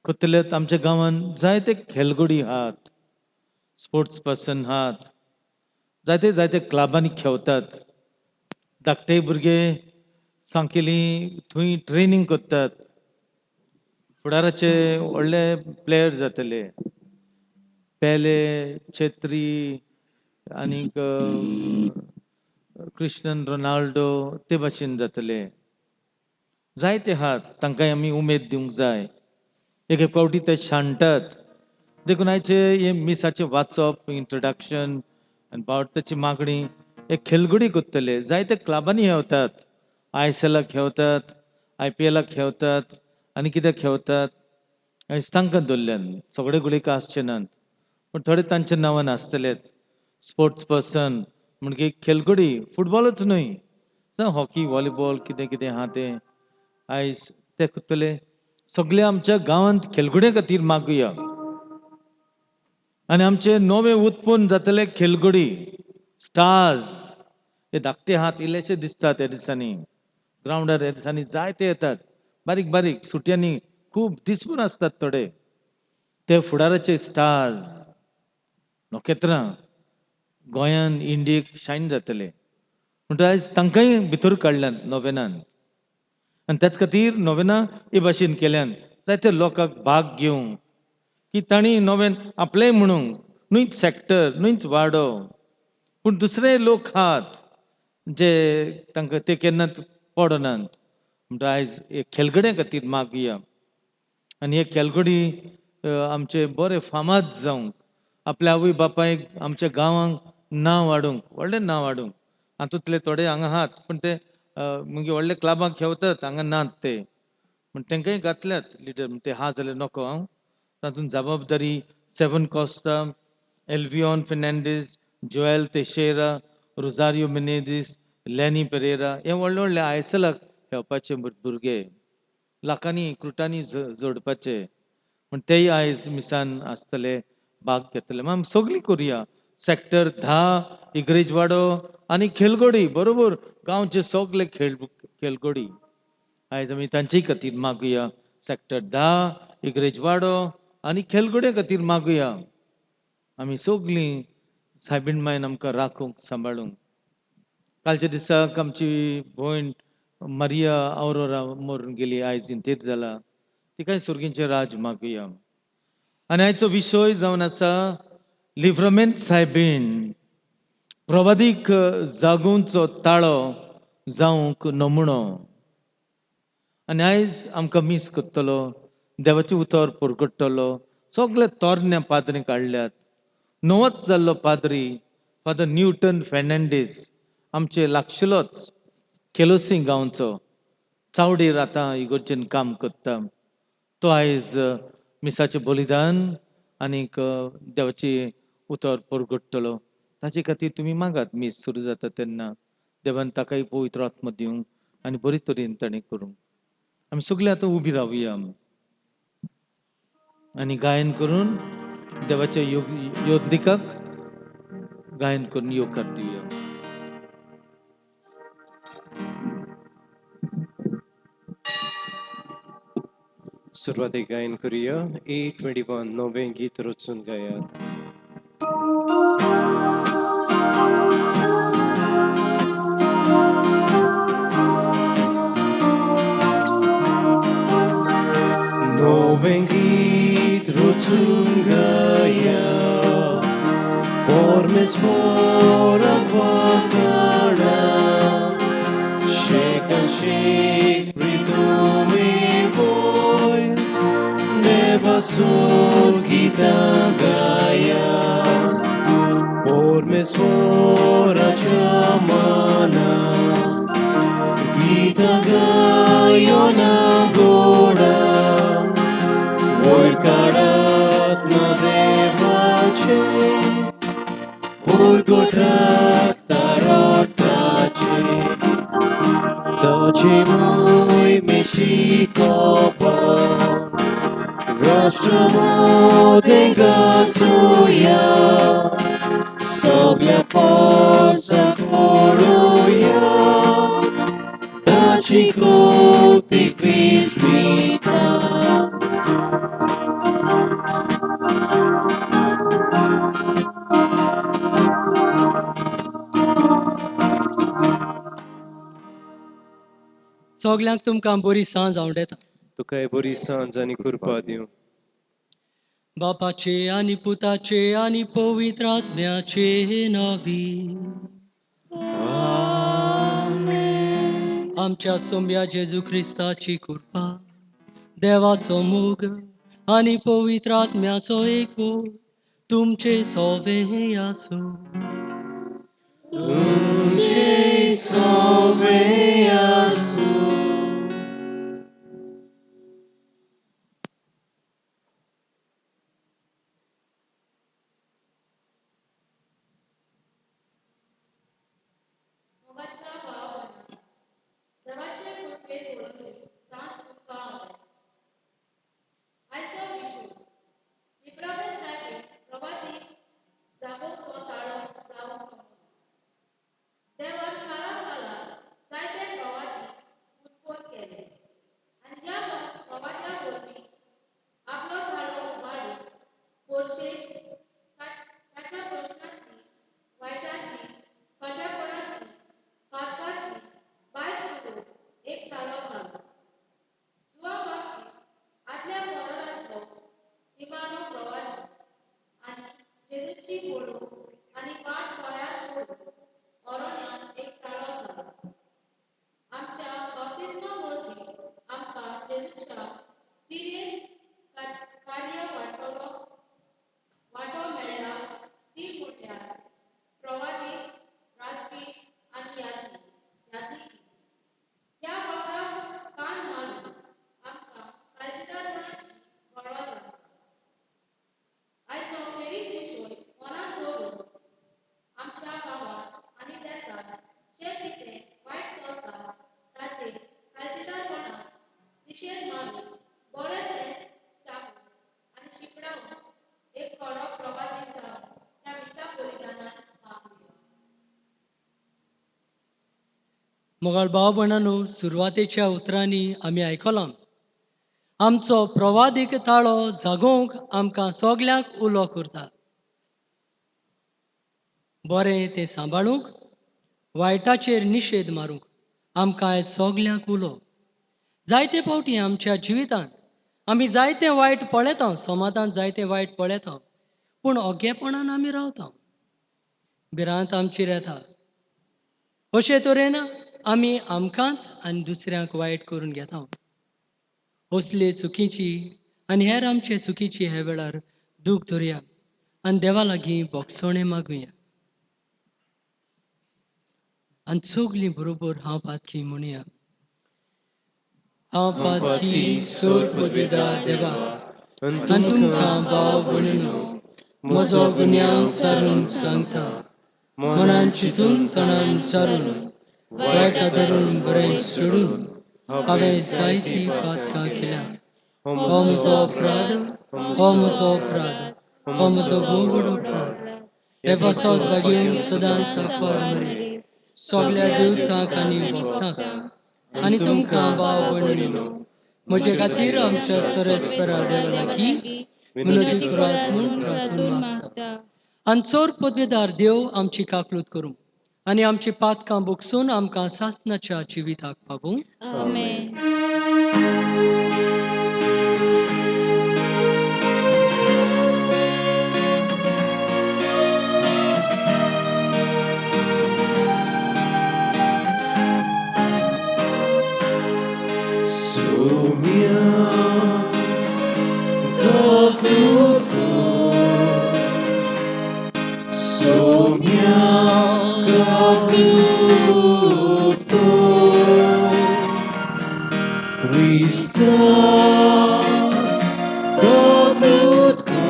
करतले. आमच्या गांवांत जायते खेळगडी आहात, स्पोर्ट्स पर्सन आहात, जायते जायते क्लबांनी खेळतात. धाकटे भुरगे सांखेली थंय ट्रेनींग करतात, फुडाराचे व्हडले प्लेयर जातले. पेले, छेत्री आनीक क्रिस्टियानो रोनाल्डो ते भाशेन जातले. जायते आहात, तांकांय आमी उमेद दिवंक जाय. एक एक फावटी ते शाणटात. देखून आयचे हे मिसाचें वाचप, इंट्रोडक्शन आनी भावार्थाची मागणी हे खेळगडी करतले. जायते क्लबांनी खेळतात, I S एलाक खेळतात, I P एलाक खेळतात आनी कितें खेळतात. आयज तांकां दवरल्यान सगळे गुळीक आसचे नात, पूण थोडे तांच्या नांवान आसतलेच स्पोर्ट्स पर्सन म्हणजे खेळगडी. फुटबॉलच न्हय, जावं हॉकी, व्हॉलीबॉल, कितें कितें आहा तें आयज ते करतले. सगळे आमच्या गांवांत खेळगड्या खातीर मागुया आनी आमचे नवे उत्पन्न जातले खेळगडी स्टार्स. हे धाकटे हात इल्लेशे दिसतात ह्या दिसांनी ग्रावंडार. ह्या दिसांनी जायते येतात, बारीक बारीक सुटयांनी खूब दिसपून आसतात थोडे. ते फुडाराचे स्टार्स, नखेत्रां गोंयान इंडियेक शायन जातले. म्हणटा आयज तांकांय भितर काडल्यात नोवेनान आनी त्याच खातीर नोवेना हे भाशेन केल्यान जायते लोकांक भाग घेवंक की तांणी नोवेन आपलें म्हणूंक, न्हूच सॅक्टर, न्हूच वाडो, पूण दुसरे लोक आहात जे तांकां ते केन्नाच पडनात. म्हणटा आयज हे खेळगड्या खातीर मागया आनी हे खेळगडी आमचे बरे फामाद जावंक, आपल्या आवय बापायक, आमच्या गांवांक नांव हाडूंक, व्हडलें नांव हाडूंक. हातूंतले थोडे हांगा आहात, पूण ते मागीर व्हडले क्लबांक खेळतात, हांगा नात ते, पूण तांकांय घातल्यात लिडर. ते आहा जाल्यार नको हांव तातूंत जबाबदारी. Seven Costa, एल्वियोन Fernandes, Joel तेशेरा, Rosario Menezes, लॅनी Pereira हे व्हडले व्हडले I S एलाक खेळपाचे भुरगे, लाखांनी क्रुटांनी जोडपाचे, पूण तेय आयज मिसान आसतले, भाग घेतले. आमी सगळीं करुया. सेक्टर 10, इग्रेजवाडो आनी खेळगडी बरोबर गांवचे सगळे खेळगडी आयज आमी तांचे खातीर मागुया. सेक्टर 10, इग्रेजवाडो आनी खेळगड्या खातीर मागुया. आमी सगळीं सायबीण मायन आमकां राखूंक, सांबाळूंक. कालच्या दिसाक आमची भयण मारिया आवरोरा मरून गेली, आयज इंतेर जाला. तिकाय सुर्गींचें राज मागुया. आनी आयचो विशय जावन आसा लिव्रमेंत सायबीण, प्रवादीक जागोवचो ताळो जावंक नमुणो. आनी आयज आमकां मीस करतलो, देवाचें उतर परगट्टलो. सगळे तोरण्या पाद्री काडल्यात. नवोच जाल्लो पाद्री फादर न्यूटन फेर्नांडीस, आमचे लागशिलोच, केलोसी गांवचो, चावडीर आतां इगर्जेन काम करता. तो आयज मिसाचें बलिदान आनीक देवाचें उतर परगट्टलो. ताचे खातीर तुमी मागात. मीस सुरू जाता तेन्ना देवान ताकाय पवित्र आत्मो दिवंक आनी बरे तरेन ताणें करूंक. आमी सगळे आतां उबी रावया आनी गायन करून देवाच्या योद्धिकाक गायन करून येवकार दिवया. सुरवातेक गायन करुया 821 नवें गीत रचून गायात. नवें गीत रचून गाया, परमेश्वराक वाखाणा, शेकान शेक प्रितुमी वयर देवासूर गीतां गाया, परमेश्वराच्या माना गीतां गायो ना गोडा, वयर काडात ना देवाचे ताचे उरगोटाक तारोटाचे ताचे मोय मेशी कपन राष्ट्रमो देगासुया सगल्या पोसा करुया ताची कोती विस्मिता. सगल्यांक तुमकां बरी सांज आवडटा. तुकाय बरी सांज आनी कृपा दिवं. बापाचे आनी पुताचे आनी पवित्र आत्म्याचे नावी. आमच्या सोम्या जेजू क्रिस्ताची कृपा, देवाचो मोग आनी पवित्र आत्म्याचो एकवट तुमचे सोवे आसूं. तुमचे सोवे आसूं. मोगाच्या भाव देवाचे कृपेन भरून सांज तुमकां आवड. आयचो विशय लिब्राबेन सायबीण प्रभाती जागोवचो ताळो जावंक नमो. देवान काळा काळार जायते प्रवादी उत्पन्न केले आनी ह्या प्रवाद्या वरवीं आपलो ताळो उबारून पोरशेक ताच्या प्रश्नांतली, वायटांतली, खोटेपणांतली, पातकांतली भायर सरून एक ताळो जालो. जुआ बाप्तीस्त आदल्या कोरांतलो निमाणो प्रवादी आनी जेजूची वळख आनी वाट तयार करून अरण्यांत एक ताळो जालो. आमच्या बाप्तिस्मा वरवीं आमकां जेजूच्या तिरेक कार्य वांटो मेळ्ळा ती म्हणल्यार प्रवादी, राजकी आनी यादनिकी. ह्या वावराक कान मारून आमकां काळजीदारपणाची गरज आसा. आयचो खेरीत विशय मनांत दवरून आमच्या गांवांत आनी देसांत जें कितें वायट चलता ताचेर काळजीदारपणान निशेध मारून बरें तें सांगून आनी शिकडावन एक खरो प्रवादी जावन ह्या मिसा बलिदानान मागुया. मोगाळ भाव भयणांनो, सुरवातेच्या उतरांनी आमी आयकलां आमचो प्रवादीक ताळो जागोवंक आमकां सगल्यांक उलो करता. बरें तें सांबाळूंक, वायटाचेर निशेध मारूंक आमकां आयज सगल्यांक उलो. जायते फावटी आमच्या जिवितांत आमी जायते वायट पळयता, समाजांत जायते वायट पळयता, पूण ओगेपणान आमी रावता, भिरांत आमची येता. अशे तरेन आमी आमकांच आनी दुसऱ्यांक वायट करून घेता. असले चुकीची आनी हेर आमचे चुकीची ह्या वेळार दूख धरुया आनी देवा लागीं बोगसणें मागुया आनी सगलीं बरोबर हांव पातकी म्हणुया. हांव पातकी सोर पदवेदार देवा आनी तुमकां भाव भयणीनो म्हजो गुन्यांव सारून सांगता. मनान चिंतून तणान सारून वायट धरून बरें सोडून हांवें जायतीं पातकां केल्यांत. हो म्हजो अपराध, हो म्हजो अपराध, हो म्हजो भोव व्हड अपराध. हे पासत भागीवन सदांच साकवार मरे सगल्या देवतांक आनी भक्तांक आनी तुमकां भाव भयणीनो म्हजे खातीर आमच्या सरस्परा देवा लागीं विनोदी करात म्हूण प्रार्थना मागता. आनी चोर पदवेदार देव आमची काकलूत करूं आनी आमची पातकां बोगसून आमकां सासणाच्या जिविताक पावूं. आमेन. Sumia kakuto, sumia kakuto, Krista kakutko,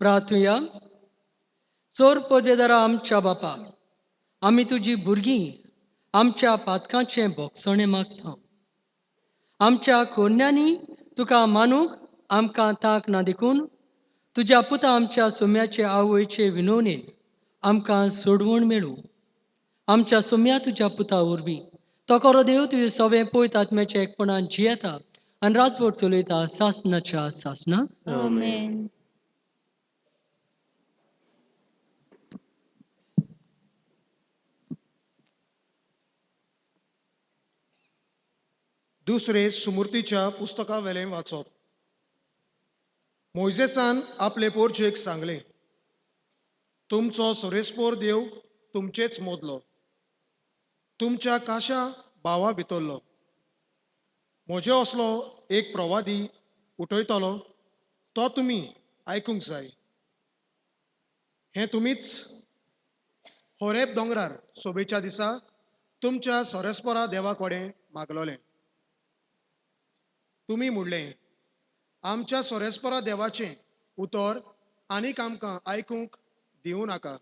प्रार्थुया. सोर पदवेदारा आमच्या बापा, आमी तुजी भुरगीं आमच्या पातकांचें भोगसणें मागता. आमच्या कोन्यांनी तुका मानूंक आमकां तांक ना देखून तुज्या पुता आमच्या सोम्याचे आवयचे विनवणेन आमकां सोडवण मेळूं. आमच्या सोम्या तुज्या पुता वरवीं तो खरो देव तुजे सवें पयत आत्म्याच्या एकपणान जियेता आनी राजवट चलयता सासनाच्या सासना. आमेन. दुसरे सुमूर्तीच्या पुस्तका वेलें वाचप. मोयजेसान आपले पोरचेक सांगलें, तुमचो सोरेस्पोर देव तुमचेच मोदलो, तुमच्या काशा भावा भितरलो. म्हजे असलो एक प्रवादी उठयतलो तो तुमी आयकूंक जाय. हें तुमीच होरेब दोंगरार सोबेच्या दिसा तुमच्या सोरेस्पोरा देवा कडेन मागलोलें. तुमी म्हणलें, आमच्या सोरेस्परा देवाचें उतर आनीक आमकां आयकूंक दिवं नाका,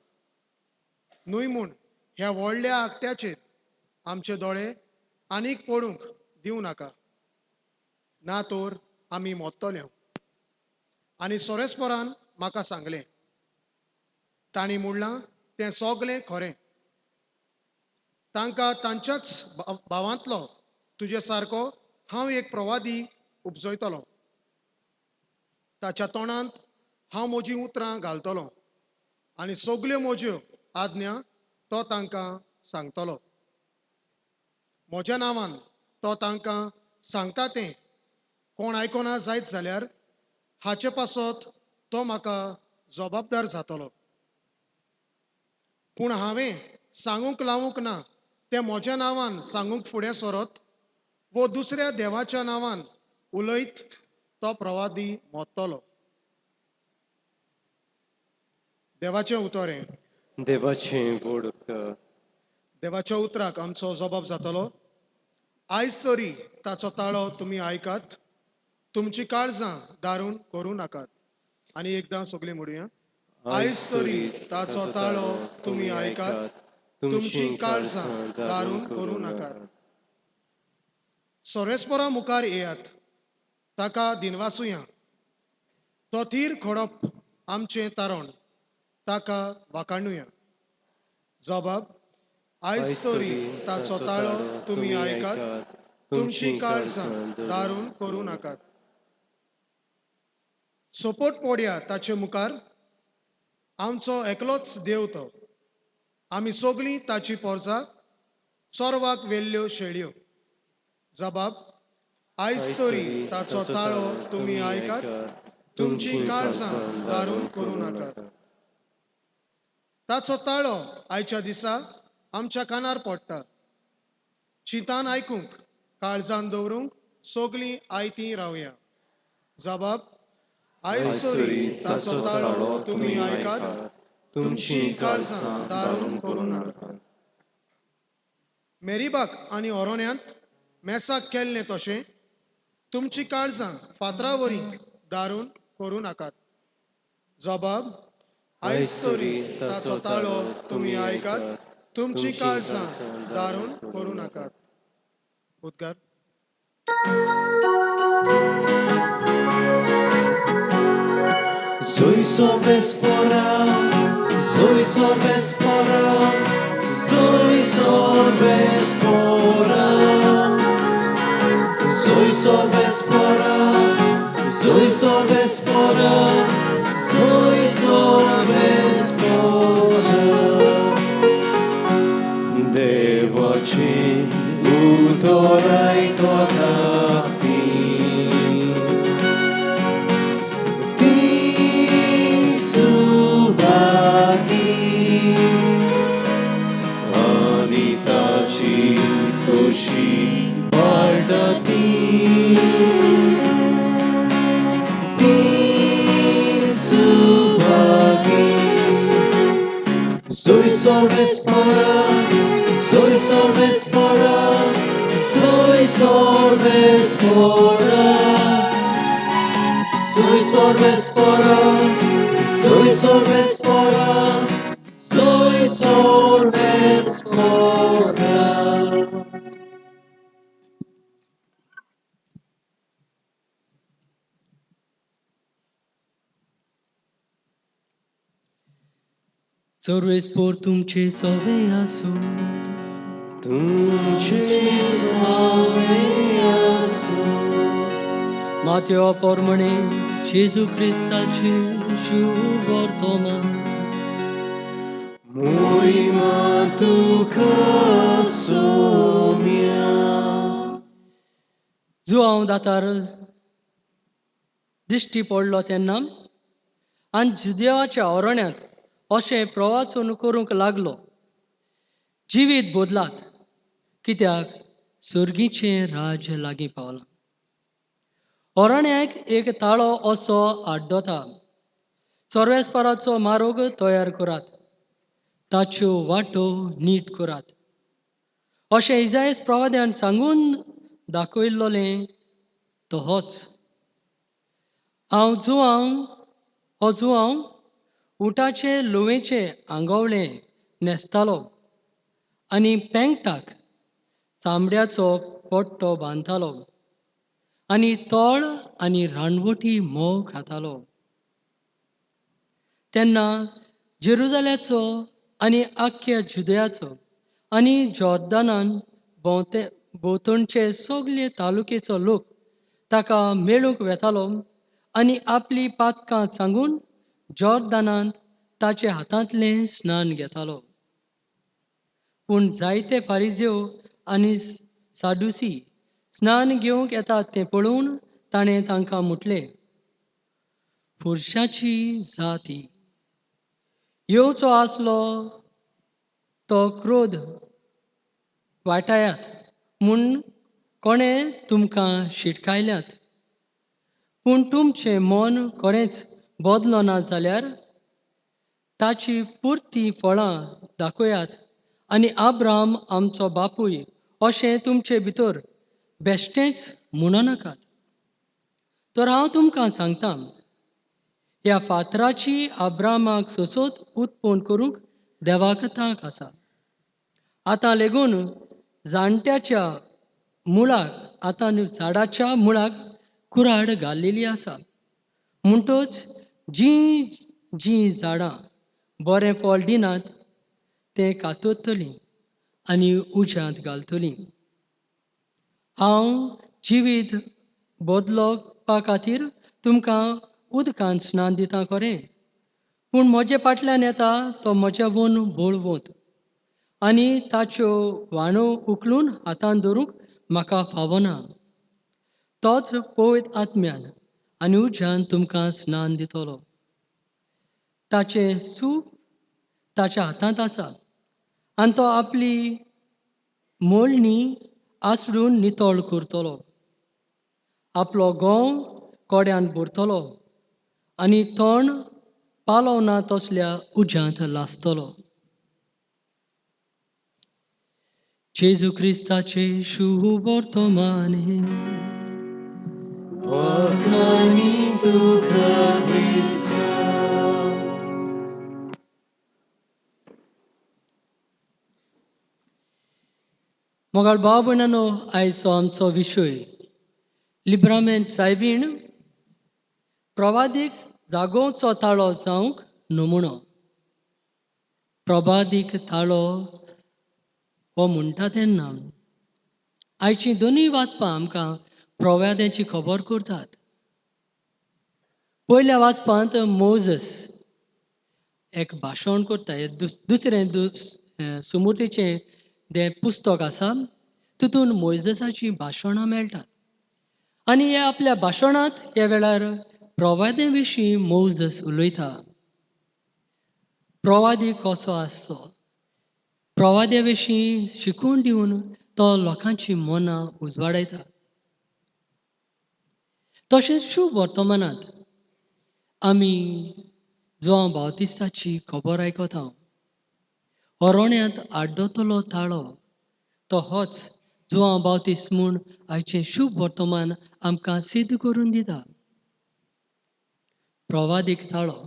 न्हय म्हूण ह्या व्हडल्या आकट्याचेर आमचे दोळे आनीक पडूंक दिवं नाका, ना तर आमी मोत्तले. आनी सोरेस्परान म्हाका सांगलें, तांणी म्हणलां तें सगलें खरें. तांकां तांच्याच भावांतलो तुजे सारको हांव एक प्रवादी उपजयतलो, ताच्या तोंडांत हांव म्हजीं उतरां घालतलो आनी सगल्यो म्हज्यो आज्ञा तो तांकां सांगतलो. म्हज्या नांवान तो तांकां सांगता तें कोण आयकना जायत जाल्यार हाचे पासत तो म्हाका जबाबदार जातलो. पूण हांवें सांगूंक लावूंक ना तें म्हज्या नांवान सांगूंक फुडें सरत वो दुसऱ्या देवाच्या नांवान उलयत तो प्रवादी मोत्तलो. देवाचें उतर हें. देवाचें व्हड उपकार. देवाच्या उतराक आमचो जबाब जातलो. आयज तरी ताचो ताळो तुमी आयकात, तुमची काळजां दारून करूं नाकात. आनी एकदां सगळीं म्हणुया, आयज तरी ताचो ताळो तुमी आयकात, तुमची काळजां दारून करूं नाकात. सोरेस्परा मुखार येयात, ताका दिनवासुया. तो थीर खोडप आमचें तारण, ताका वाखाणुया. जबाब, आयज तरी ताचो ताळो तुमी आयकात, तुमची काळजां दारून करूं नाकात. सोपोट पडया ताचे मुखार, आमचो एकलोच देव तो. आमी सगळीं ताची पोरसां, चोरवाक वेल्ल्यो शेळयो. जबाब, आयज तरी ताचो ताळो तुमी आयकात, तुमची काळजां दारून करूं नाकात. ताचो ताळो आयच्या दिसा आमच्या कानार पडटा. चिंतान आयकूंक, काळजान दवरूंक सगळीं आयतीं रावया. जबाब, आयज तरी ताचो ताळो तुमी आयकात, तुमची काळजां दारून करूं नाकात. मेरीबाक आनी ओरोन्यांत मेसाक केल्लें तशें तुमची काळजां फातरा वरी दारून करूं नाकात. जबाब, आयज तरी ताचो ताळो तुमी आयकात, तुमची काळजां दारून करूं नाकात. उद्गार. Soy sobespora, soy sobespora, soy sobespora. Soy sobespora, soy sobespora, soy sobespora. देवाची उतर आयकता ती, ती सुभागी आनी ताची खोशी वाडटा ती, ती Subhagi. Soy sobespora, soy sobespora, soy sobespora. Soy sobespora, Soy sorvespora, soy sorvespora. सर्वेस्पोर तुमचे सवे आसूं. तुमचे सावे आसूं. माथ्यो पोरमणे जेजू क्रिस्ताचे शुभ वर्तमान. मोहिमा तुका सोम्या. जुआंव दातार दिश्टी पडलो तेन्ना आनी जुदेवाच्या अरण्यांत अशें प्रवाचन करूंक लागलो, जिवीत बदलात, कित्याक सर्गीचें राज्य लागीं पावलां. अरण्याक एक ताळो असो आड्डता, सर्वेस्पराचो मार्ग तयार करात, ताच्यो वाटो नीट करात, अशें इजायस प्रवाद्यान सांगून दाखयल्लोलें तो होच. हांव जुआंव हो जुआंव उटाचे लुवेचें आंगवळें न्हेसतालो आनी पेंगटाक चामड्याचो पट्टो बांदतालो आनी तळ आनी रानवटी म्होंव खातालो. तेन्ना जेरुजाल्याचो आनी आख्ख्या जुदयाचो आनी जॉर्दनान भोंवतणचे सगळे तालुकेचो लोक ताका मेळूंक वेतालो आनी आपली पातकां सांगून जॉर्दनांत ताचे हातांतलें स्नान घेतालो. पूण जायते फारिजेव आनी साडुसी स्नान घेवंक येतात तें पळोवन ताणें तांकां म्हटलें, पुरशाची जाती येवचो आसलो तो क्रोध वाटायात म्हूण कोणें तुमकां शिटकायल्यात. पूण तुमचें मन खरेंच बदलो ना जाल्यार ताची पुरती फळां दाखयात आनी आब्राम आमचो बापूय अशें तुमचे भितर बेश्टेंच म्हणो नाकात. तर हांव तुमकां सांगता, ह्या फातराची आब्रामाक सोसोत उत्पन्न करूंक देवाक तांक आसा. आतां लेगून जाणट्याच्या मुळाक, आतां झाडाच्या मुळाक कुराड घाल्लेली आसा. म्हणटच जीं जीं झाडां बरें फळ दिनात तें कातरतलीं आनी उज्यांत घालतलीं. हांव जिवीत बदलपा खातीर तुमकां उदकांत स्नान दिता खरें, पूण म्हजे फाटल्यान येता तो म्हज्या वोन बळवंत आनी ताच्यो व्हाणो उखलून हातान धरूंक म्हाका फावना. तोच पवित्र आत्म्यान आनी उज्यान तुमकां स्नान दितलो. ताचें सूप ताच्या हातांत आसा आनी तो आपली मोळणी आसडून नितळ करतलो, आपलो गोंव कोड्यान भरतलो आनी तण पालव ना तसल्या उज्यांत लासतलो. जेजू क्रिस्ताचे शुभ वर्तमान. वाखाणी तुका क्रिस्ता. मोगाळ भाव भयणांनो, आयचो आमचो विशय लिब्रामेंत सायबीण प्रवादीक जागोवचो ताळो जावंक नमुणो. प्रवादीक ताळो हो म्हणटा तेन्ना आयचीं दोनूय वाचपां आमकां प्रवाद्याची खबर करतात. पयल्या वाचपांत मोजस एक भाशण करता. दुसरें सुमूर्तीचें जें पुस्तक आसा तितून मोयजसाचीं भाशणां मेळटात आनी हे आपल्या भाशणांत ह्या वेळार प्रवादे विशीं मोजस उलयता. प्रवादी कसो आसचो, प्रवाद्या विशीं शिकून दिवन तो लोकांची मनां उजवाडायता. तशेंच शुभ वर्तमानांत आमी जुआंव बावतिस्ताची खबर आयकता. अरण्यांत आड्डतलो ताळो तो होच जुआंव बावतीस म्हूण आयचें शुभ वर्तमान आमकां सिद्ध करून दिता. प्रवादीक ताळो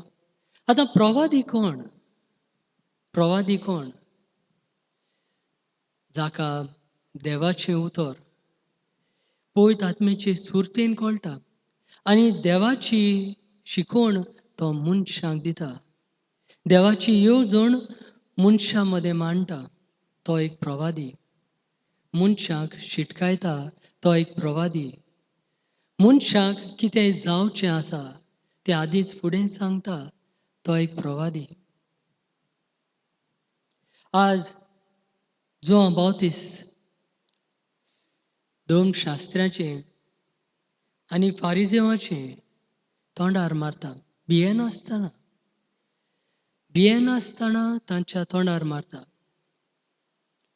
आतां प्रवादी कोण? प्रवादी कोण? जाका देवाचें उतर पवित्र आत्म्याचे सुरतेन कळटा आनी देवाची शिकवण तो मनशांक दिता, देवाची येवजण मनशां मदें मांडटा, तो एक प्रवादी. मनशांक शिटकायता तो एक प्रवादी. मनशांक कितें जावचें आसा तें आदींच फुडें सांगता तो एक प्रवादी. आज जुआंव बावतीस दोन शास्त्र्याचे आनी फारिजेवाचे तोंडार मारता, भियेनासतना, भियेनासतना तांच्या तोंडार मारता.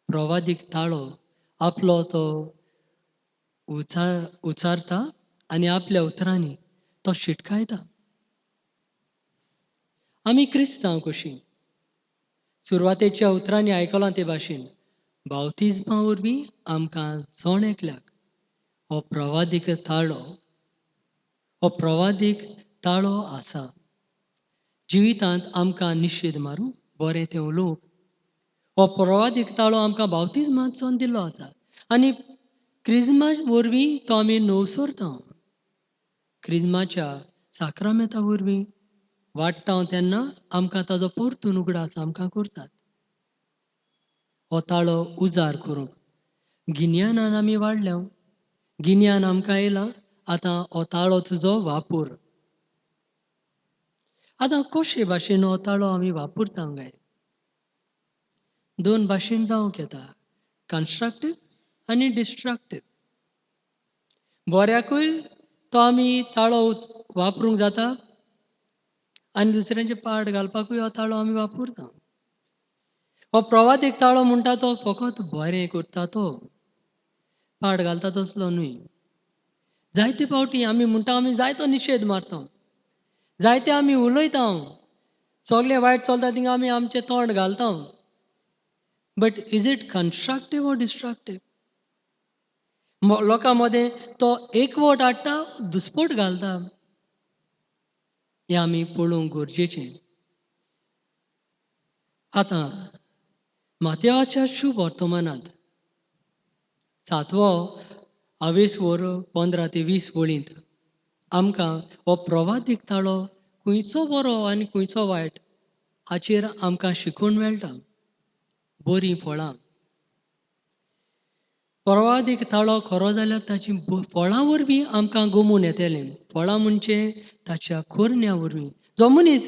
प्रवादीक ताळो आपलो तो उचारता आनी आपल्या उतरांनी तो शिटकायता. आमी क्रिस्तांव कशीं सुरवातेच्या उतरांनी आयकलां ते भाशेन बावतिज्मा वरवीं आमकां जण एकल्याक हो प्रवादीक ताळो, हो प्रवादीक ताळो आसा. जिवितांत आमकां निशेद मारूंक, बरें तें उलोवंक हो प्रवादीक ताळो आमकां बावतिज्मांतसून दिल्लो आसा आनी क्रिज्मा वरवीं तो आमी नवसरता. क्रिज्माच्या साक्रामेंता वरवीं वाडटा तेन्ना आमकां ताजो परतून उगडास आमकां करतात. हो ताळो उजार करूंक गिन्यानान आमी वाडल्या, गिन्यान आमकां येयलां, आतां हो ताळो तुजो वापर. आतां कशे भाशेन हो ताळो आमी वापरता काय? दोन भाशेन जावंक येता, कन्स्ट्रक्टीव आनी डिस्ट्रक्टीव. बऱ्याकूय तो आमी ताळो वापरूंक जाता आनी दुसऱ्यांचे पाड घालपाकूय हो ताळो आमी वापरता. हो प्रवादीक ताळो म्हणटा तो फकत बरें करता, तो पाड घालता तसलो न्हय. जायते फावटी आमी म्हणटा आमी जायतो निशेध मारता, जायते आमी उलयता, सगळें वायट चलता थिंगा आमी आमचें तोंड घालता. But is it constructive or destructive? लोकां मदें तो एकवट हाडटा, दुस्पोट घालता. हें आमी पळोवंक गरजेचें. आतां मातेवाच्या शुभ वर्तमानांत 7वो आवेसवर 15 ते 20 वळींत आमकां हो प्रवादीक ताळो खंयचो बरो आनी खंयचो वायट हाचेर आमकां शिकून मेळटा. बरीं फळां, प्रवादीक ताळो खरो जाल्यार ताची फळां वरवीं आमकां गमून येतलें. फळां म्हणजे ताच्या कोरण्या वरवीं. जो मनीस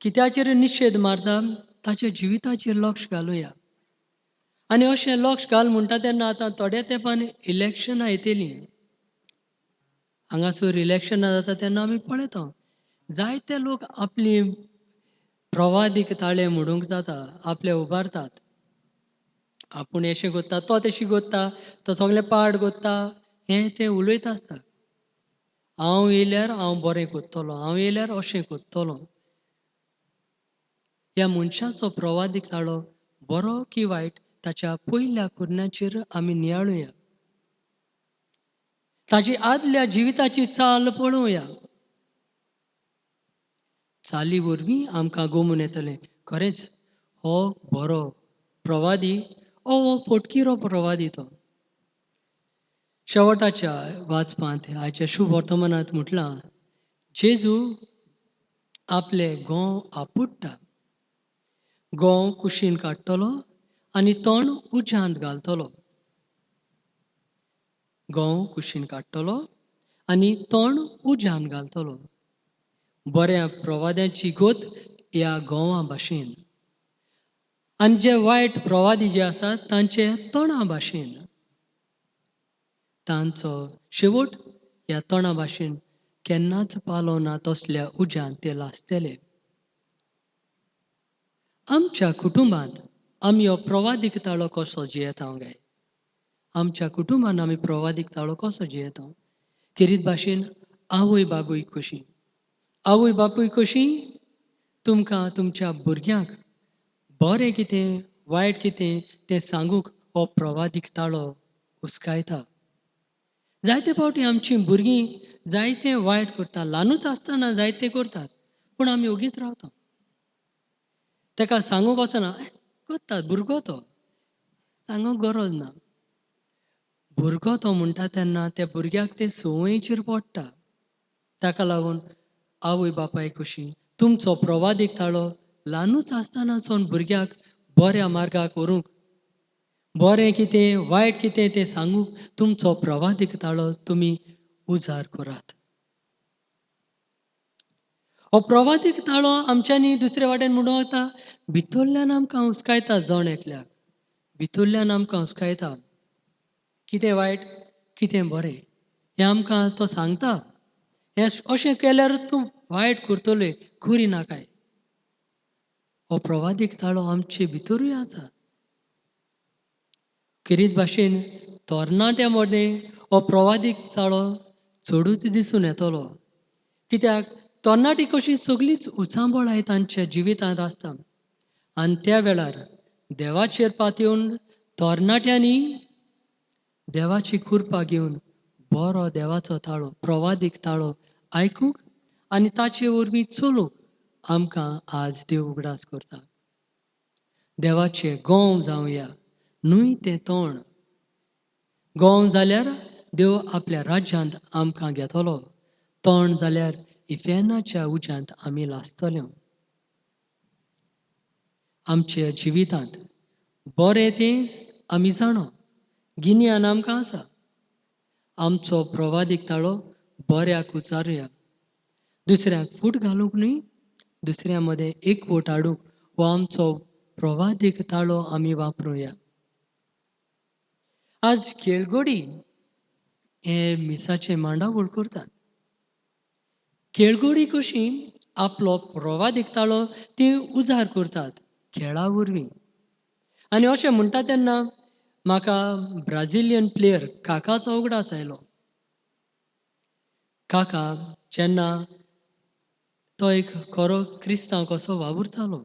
कित्याचेर निशेध मारता ताच्या जिविताचेर लक्ष घालुया. आनी अशें लक्ष घाल म्हणटा तेन्ना आतां थोड्या तेंपान इलेक्शनां येतलीं. हांगासर इलेक्शनां जाता तेन्ना आमी पळयता जायते लोक आपली प्रवादीक ताळे म्हणूंक जाता, आपले उबारतात, आपूण अशें कोत्ता, तो तशें कोत्ता, तो सगळें पाड कोत्ता, हें तें उलयता आसता. हांव येयल्यार हांव बरें कोत्तलो, हांव येयल्यार अशें कोत्तलो. ह्या मनशाचो प्रवादीक ताळो बरो की वायट ताच्या पयल्या कुरण्याचेर आमी नियाळुया, ताची आदल्या जिविताची चाल पळोवया. चाली वरवीं आमकां गोमून येतलें खरेंच हो बरो प्रवादी ओ हो पोटकिरो प्रवादी. तो शेवटाच्या वाचपांत आयच्या शुभ वर्तमानांत म्हटलां जेजू आपले गोंव आपुडटा, गोंव कुशीन काडटलो आनी तोंड उज्यांत घालतलो. गोंव कुशीन काडटलो आनी तोंड उज्यांत घालतलो. बऱ्या प्रवाद्यांची गोत ह्या गोंवा भाशेन आनी जे वायट प्रवादी जे आसात तांचे तोंडा भाशेन. तांचो शेवट ह्या तोंडा भाशेन केन्नाच पालो ना तसल्या उज्यांत ते लासतले. आमच्या कुटुंबांत आमी हो प्रवादीक ताळो कसो जियेता काय? आमच्या कुटुंबान आमी प्रवादीक ताळो कसो जियेता? खेरीत भाशेन आवय बापूय कशी, आवय बापूय कशी तुमकां तुमच्या भुरग्यांक बरें कितें वायट कितें तें सांगूंक हो प्रवादीक ताळो उस्कायता. जायते फावटी आमचीं भुरगीं जायतें वायट करता, ल्हानूच आसतना जायतें करतात, पूण आमी ओगीच रावता. ताका सांगूंक वचना, करता भुरगो तो, सांगूंक गरज ना. भुरगो तो म्हणटा तेन्ना त्या भुरग्याक ते संवयेचेर पडटा. ताका लागून आवय बापाय कशी तुमचो प्रवादीक ताळो ल्हानूच आसतना सावन भुरग्याक बऱ्या मार्गाक व्हरूंक, बरें कितें वायट कितें तें सांगूंक तुमचो प्रवादीक ताळो तुमी उजार करात. हो प्रवादीक ताळो आमच्यांनी दुसरे वाटेन म्हणूं येता भितरल्यान आमकां हुस्कायता, जण एकल्याक भितरल्यान आमकां हुस्कायता कितें वायट कितें बरें हें आमकां तो सांगता. हें अशें केल्यार तूं वायट करतले, करी नाकाय. हो प्रवादीक ताळो आमचे भितरूय आसा. खेरीत भाशेन तरणाट्या मदें हो प्रवादीक ताळो चडूच दिसून येतलो. कित्याक तरणाटी कशी सगळीच उचांबळाय तांच्या जिवितांत आसता आनी त्या वेळार देवाचेर पातयेवन तरणाट्यांनी देवाची कृपा घेवन बरो देवाचो ताळो प्रवादीक ताळो आयकूंक आनी ताचे वरवीं चलूंक आमकां आज देव उगडास करता. देवाचे गोंव जावया न्हय तें तोंड. गोंव जाल्यार देव आपल्या राज्यांत आमकां घेतलो, तोंड जाल्यार इफेर्नाच्या उज्यांत आमी लासतले. आमच्या जिवितांत बरें तें आमी जाणो, गिन्यान आमकां आसा. आमचो प्रवादीक ताळो बऱ्याक उचारुया, दुसऱ्यांक फूट घालूंक न्हय, दुसऱ्या मदें एकवट हाडूंक हो आमचो प्रवादीक ताळो आमी वापरुया. आज खेळगडी हे मिसाचे मांडावळ करतात. खेळगडी कशी आपलो प्रवादीक ताळो ती उजार करतात खेळा वरवीं. आनी अशें म्हणटा तेन्ना म्हाका ब्राझिलियन प्लेयर काकाचो उगडास आयलो. काका जेन्ना तो एक खरो क्रिस्तांव कसो वावुरतालो,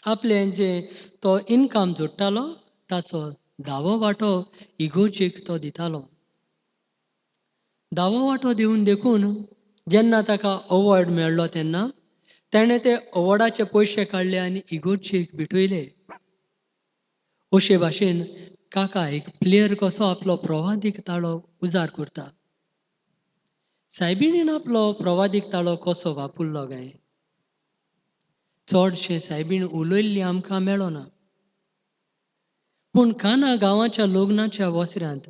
आपलें जें तो इनकम जोडटालो ताचो धावो वांटो इगोर्जेक तो दितालो. धावो वांटो दिवन देखून जेन्ना ताका अवॉर्ड मेळ्ळो तेन्ना तेणें ते अवॉर्डाचे पयशे काडले आनी इगोर्जेक भेटयले. अशे भाशेन काका एक प्लेयर कसो आपलो प्रवादीक ताळो उजार करता. सायबिणीन आपलो प्रवादीक ताळो कसो वापरलो काय? चडशे सायबीण उलयल्ली आमकां मेळना, पूण काना गांवाच्या लग्नाच्या वसऱ्यांत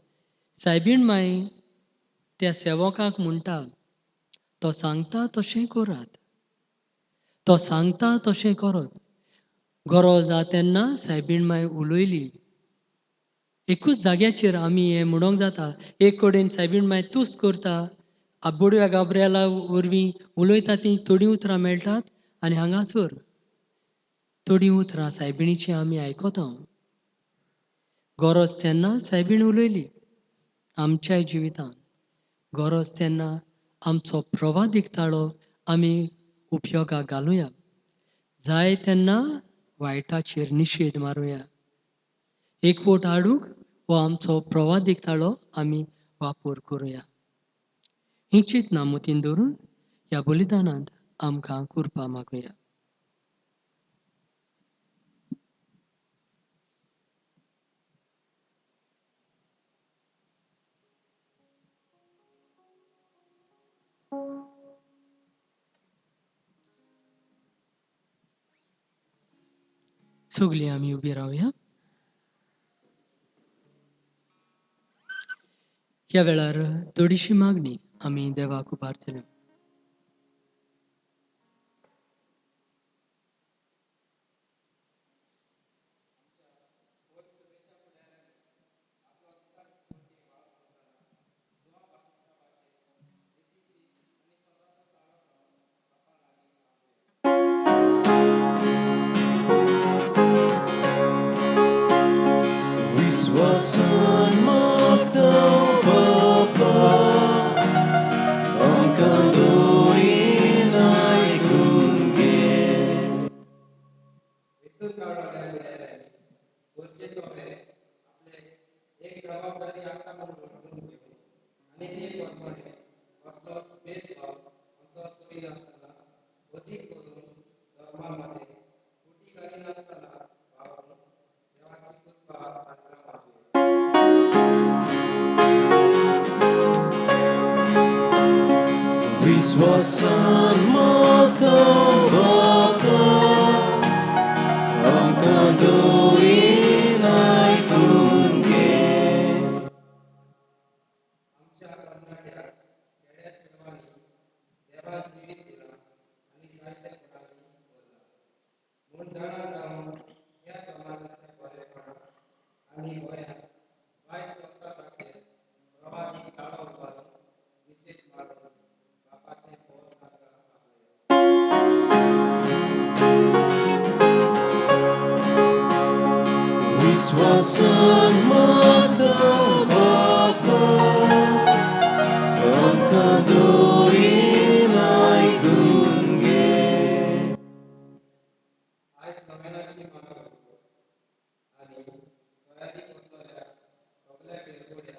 सायबीण माई त्या सेवकांक म्हणटा, तो सांगता तशें करात, तो सांगता तशें करत. गरज आसा तेन्ना सायबीण माई उलयली. एकूच जाग्याचेर आमी हें म्हणोंक जाता, एक कडेन सायबीण माई तूच करता, आबोडव्या गाब्रियला वरवीं उलयता ती थोडीं उतरां मेळटात आनी हांगासर थोडीं उतरां सायबिणीचीं आमी आयकता. गरज तेन्ना सायबीण उलयली. आमच्याय जिवितांत गरज तेन्ना आमचो प्रवादीक ताळो आमी उपयोगाक घालुया, जाय तेन्ना वायटाचेर निशेध मारुया. एकवट हाडूंक हो आमचो प्रवादीक ताळो आमी वापर करुया. ही चिंतना मतीन दवरून ह्या बलिदानांत आमकां कृपा मागुया. सगळीं आमी उबी रावया. ह्या वेळार थोडीशी मागणी आमी देवाक उबारतले. विश्वासान मागता बापा, आमकां दोळीन आयकून घे. विश्वासान मागता बापा आमकां दोरीन आयकून घे. आमच्या तरणाट्या चेड्या चेडवांनी देवान जिवीत दिलां आनी जायत्या फुडांनी भरलां म्हूण जाणा जावन ह्या समाजाच्या बरेपणाक आनी गोंयांत वायट चलता ताचेर प्रवादीक ताळो उबारून निशेध मारून बापाचें पोर तांकां आपया. विश्वासान मागता बापा आमकां दोरीन आयकून घे. आयज नव्यानाची मानावळ आनी तयारी करतल्या सगल्या पेरगुड्या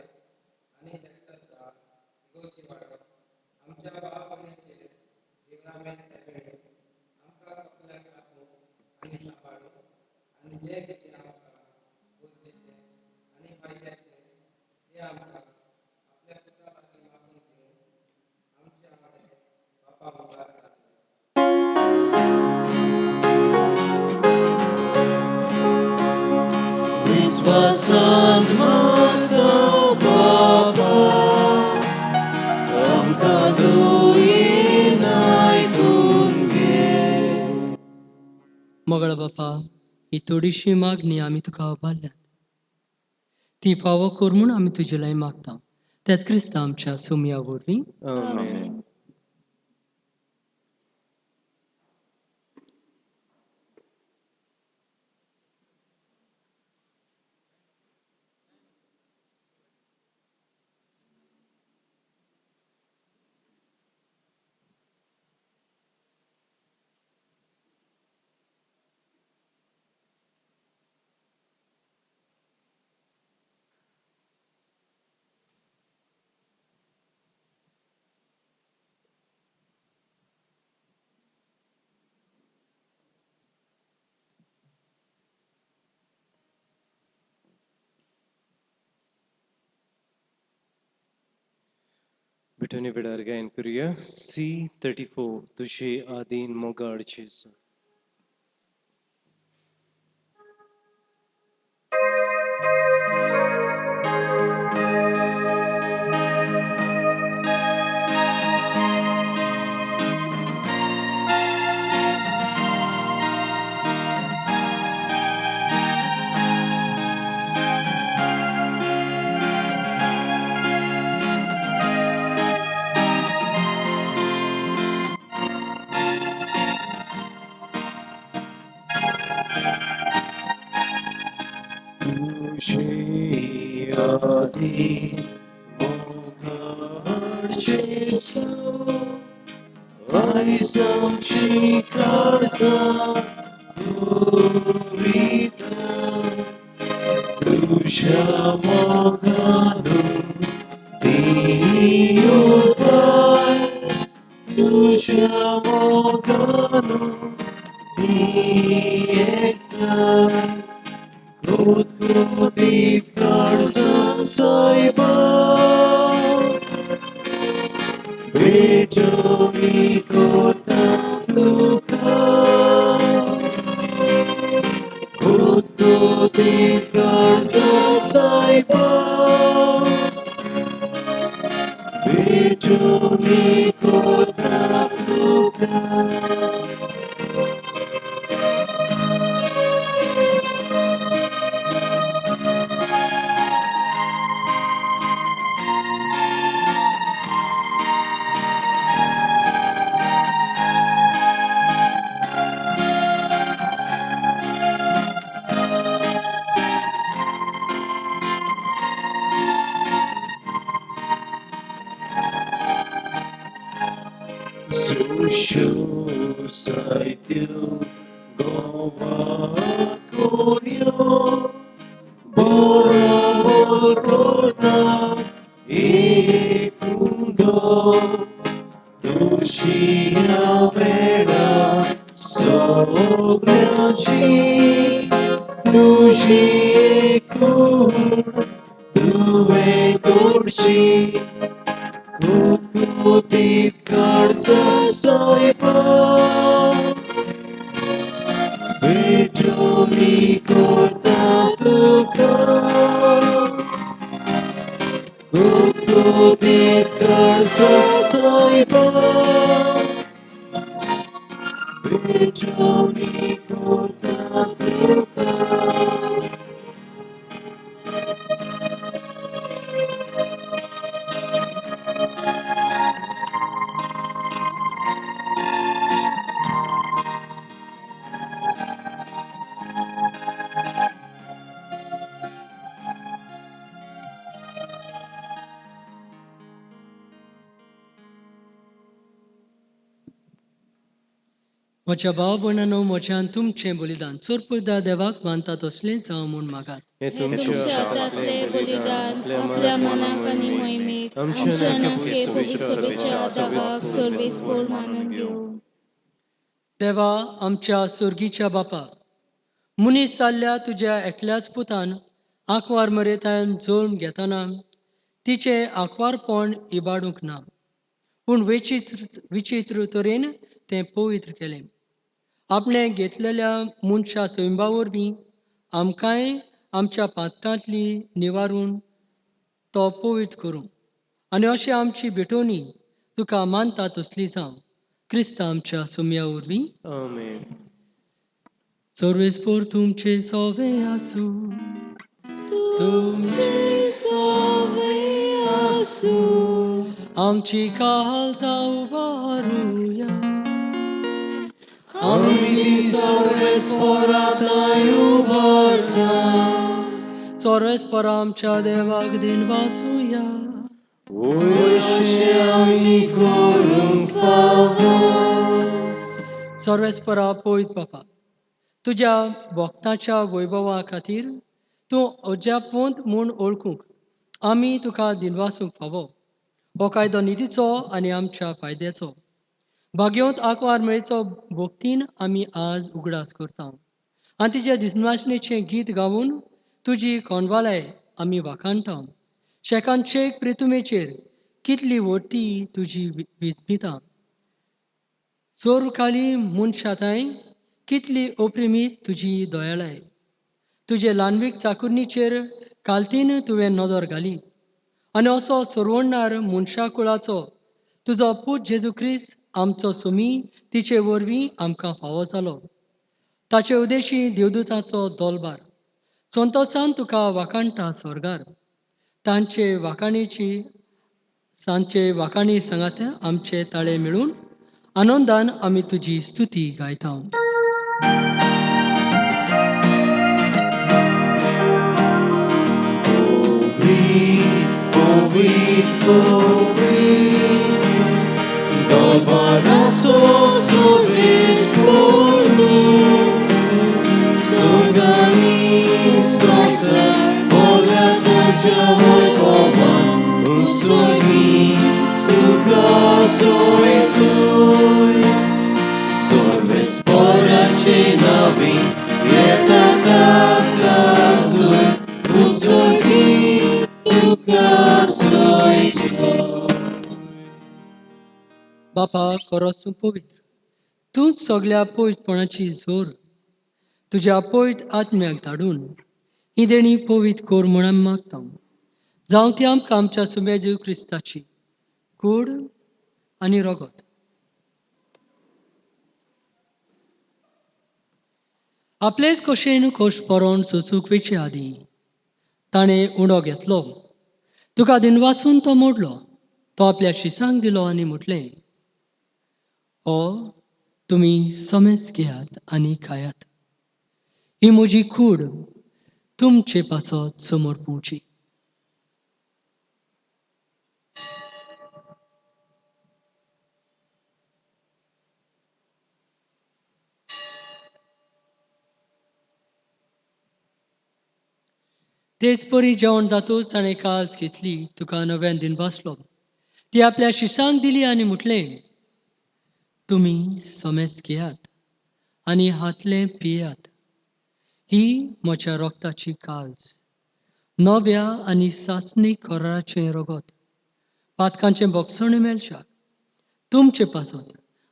आनी सेक्टरच्या इगोर्जी वाडो आमच्या भाव भयणीचेर लिव्रामेंत सायबिणी आमकां सगल्यांक राखूं आनी सांबाळूं आनी जें कितें आमकां गरजेचें आनी फायद्याचें तें आमकां आपल्या पुता लागीं मागून दिवन आमचे आंवाडे बापा मुखार घालूं. विश्वासान मागता बापा आमकां दोरीन आयकून घे. मोगाळ बापा, ही थोडीशी मागणी आमी तुका उबारल्यात, ती फावो कर म्हूण आमी तुजे लागीं मागता, त्याच क्रिस्ता आमच्या सोमया वरवीं. आमेन. बिटोनी वेळार गायन करुया C34, तुझे आदीन मोगाळ जेजू. तुझे आदीन मोगाळ जेजू, आयज आमची काळजां पुरयता, तुज्या मोगानू दी उपाय, तुज्या मोगानू दी एकठांय, गुदगुदीत काळजां सायबा, भेटोनी करता तुका, गुदगुदीत काळजां सायबा, भेटोनी करता तुका. Sushu saityu Goa koryo Bora korta ekundo Dushia veda sogranchi Dushi ekur duve korshi Kut kutit करसा सायबा भेटोनी करता तुका गुदगुदीत करसा सायबा भेटोनी करता तुका. म्हज्या भाव भयणांनो, म्हज्यान तुमचें बलिदान चोरपुरदा देवाक मानता तसलें जावं म्हूण मागात. हे हे तुमच्या हातांतले बलिदान आपल्या मनाक आनी मोहिमेक आमच्या आनी पवित्र सभेच्या देवाक सर्वेस्पोर मानून घेवं. देवा आमच्या सुर्गीच्या बापा, मनीस जाल्ल्या तुज्या एकल्याच पुतान आंकवार मरेतायन जल्म घेतना तिचें आंकवारपण इबाडूंक ना, पूण विचित्र विचित्र तरेन तें पवित्र केलें. आपणें घेतलेल्या मनशा सैंबा वरवीं आमकांय आमच्या पातकांतली निवारून तो पवित्र करूं आनी अशें आमची भेटवणी तुका मानता तसली जावं, क्रिस्ता आमच्या सुमया वरवीं. आमेन. सर्वेस्पोर तुमचे सोवे आसूं. तुमचे सोवे आसूं. आमची काळजां उबारुया. आमी ती सर्वेस्पोराताय उबारता. सर्वेस्पोर आमच्या देवाक दिनवासुया. वयशे आमी करूंक फावो. सर्वेस्परा पवित्र बापा, तुज्या भक्ताच्या वैभवा खातीर तूं अजापवंत म्हूण वळखूंक आमी तुका दिनवासूंक फावो. हो कायदो निधीचो आनी आमच्या फायद्याचो. भाग्यवंत आंकवार मेळचो भक्तीन आमी आज उगडास करता आनी तिच्या दिनवासणेचें गीत गावन तुजी कोंडवालाय आमी वाखाणटा. शेकान शेक प्रितुमेचेर कितली व्हडटी तुजी विजमिता, चोरकाली मनशाताय कितली अप्रेमीत तुजी दयाळाय. तुजे ल्हानवीक चाकुरणीचेर कालतीन तुवें नदर घाली आनी असो सरवणणार मनशाकुळाचो तुजो पूत जेजू क्रिस्त आमचो सुमी तिचे वरवीं आमकां फावो जालो. ताचे उदेशी देवदूताचो दोलबार संतोसान तुका वाखाणटा स्वर्गार. तांचे वाखाणीची तांचे वाखाणी सांगात आमचे ताळे मेळून आनंदान आमी तुजी स्तुती गायता. पवित्र, पवित्र, दरबाराचो सर्वेस्पोर, स्वर्गानी संवसार भरल्या तुज्या वैभवान, उत्सर्गी तुका सोय सोय. सर्वेस्पोराचे नांवी येता ताकलासून, उत्सर्गी तुका सोय सोय. बापा, खरोच तूं पवित्र, तूंच सगल्या पवित्रपणाची जोर. तुज्या पवित्र आत्म्याक धाडून ही देणी पवित्र कर म्हूण आमी मागता. जावं ती आमकां आमच्या सुम्या जेजू क्रिस्ताची कूड आनी रगत. आपलेच कशेन खोश परोवन सोसूंक वेचे आदीं ताणें उंडो घेतलो, तुका दिनवासून तो मोडलो, तो आपल्या शिसांक दिलो आनी म्हटलें, हो तुमी समेज घेयात आनी खायात, ही म्हजी कूड तुमचे पासत समोर पोवची. तेच परी जेवण जातूच ताणें काज घेतली, तुका नव्यान दिनवासलो, ती आपल्या शिसांक दिली आनी म्हटलें, तुमी समेस्त घेयात आनी हातलें पियात, ही म्हज्या रोगताची काज, नव्या आनी सासणीक कराराचें रगत, पातकांचें बोगसण मेळशाक तुमचे पासत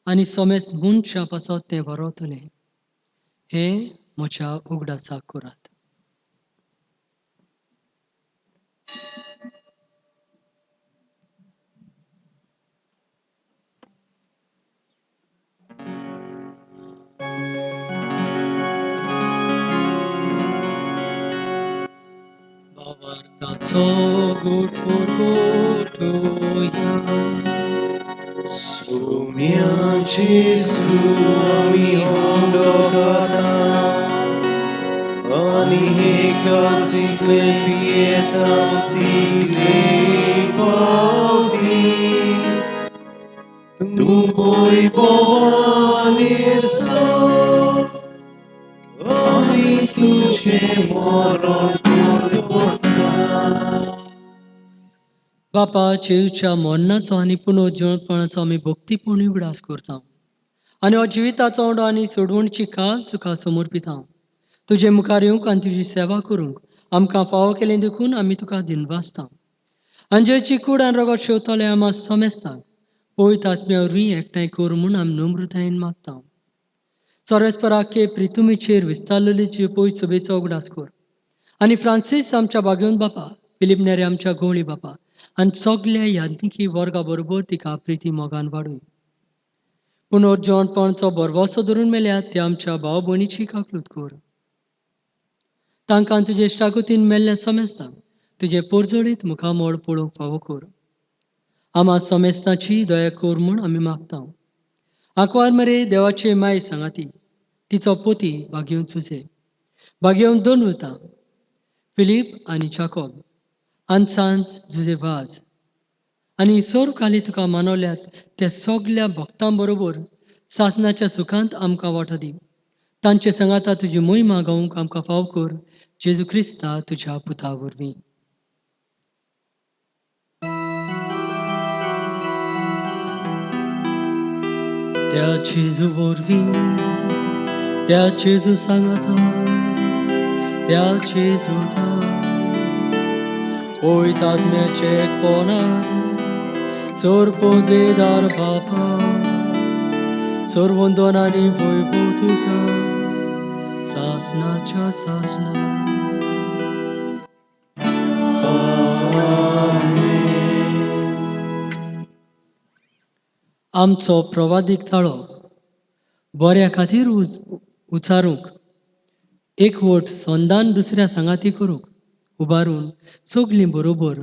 आनी समेस्त मनशां पासत तें बरोवतलें. हें म्हज्या उगडासाक करात. भावार्थाचो गूट परगटोया. सोम्या जेजू आमी होंडो खाता आनी हे कासींतले पियेता तितले फावटी तूं पळय भोवान आमी तुजें मरण परगट्टा. बापा, जेजूच्या मरणाचो आनी पुनर्जिवपणाचो आमी भक्तीपूर्ण उगडास करता आनी हो जिविताचो उंडो आनी सोडवणची काल तुका समर्पिता. तुजे मुखार येवंक आनी तुजी सेवा करूंक आमकां फावो केलें देखून आमी तुका दिनवासता. आनी जेजूची कूड आनी रगत शेवतले आमा समेस्तांक पवित्र आत्म्या वरवीं एकठांय कर म्हूण आमी नम्रतायेन मागता. सर्वेस्पराके प्रितुमीचेर विस्तारलेली तुजे पवित्र सभेचो उगडास कर आनी फ्रांसीस आमच्या भाग्यवंत बापा, फिलीप नेरे आमच्या गवळी बापा आनी सगल्या याज्ञिकी वर्गा बरोबर तिका प्रिती मोगान वाडूय. पुनर्जिवणपणाचो भरवंसो धरून मेल्या त्या आमच्या भाव भयणीची काकलूत कर. तांकां तुजे इश्टागतीन मेल्ल्या समेस्तांक तुजें पोरजोळीत मुखामळ पळोवंक फावो कर. आमा समेस्तांची दया कर म्हूण आमी मागता. आंकवार मरे देवाचे माय सांगाती तिचो पोती भाग्यवंत सुजे, भाग्यवंत दोन उरता फिलीप आनी जाकोब आनी सांत जुजे वाज आनी सोर खाली तुका मानवल्यात त्या सगल्या भक्तां बरोबर सासनाच्या सुखांत आमकां वांटो दी. तांचे सांगाता तुजी मोहिमा गावंक आमकां फाव कर, जेजू क्रिस्ता तुज्या पुता वरवीं. त्या जेजू वरवीं, त्या जेजू सांगाता, त्या जेजूता पवित्र आत्म्याचे एकपणान सोर पदवेदार बापा, सोरवंदन आनी वैभव तुका सासनाच्या सासना. आमचो प्रवादीक ताळो बऱ्या खातीर उचारूंक, एकवट संदान दुसऱ्या सांगाती करूंक उबारून सगलीं बरोबर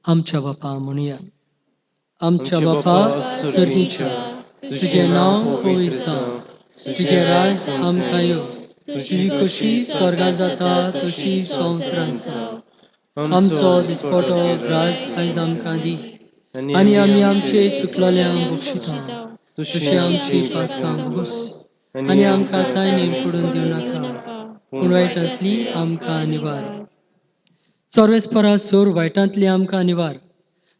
आमच्या बापा म्हणुया. आमच्या बापा सर्गीच्या, तुजें नांव पवित्र जावं, तुजें राज आमकां येवं, तुजी खोशी स्वर्गात जाता तशी संवसारांत जावं. आमचो दिसपटो ग्रास आयज आमकां दी आनी आमी आमचे चुकलेल्यांक बक्षिता तशी आमची पातकां भोगोस आनी आमकां तायनी पडून दिवं नाका, पूण वायटांतली आमकां निवार. सर्वेस्परा सोर वायटांतली आमकां निवार.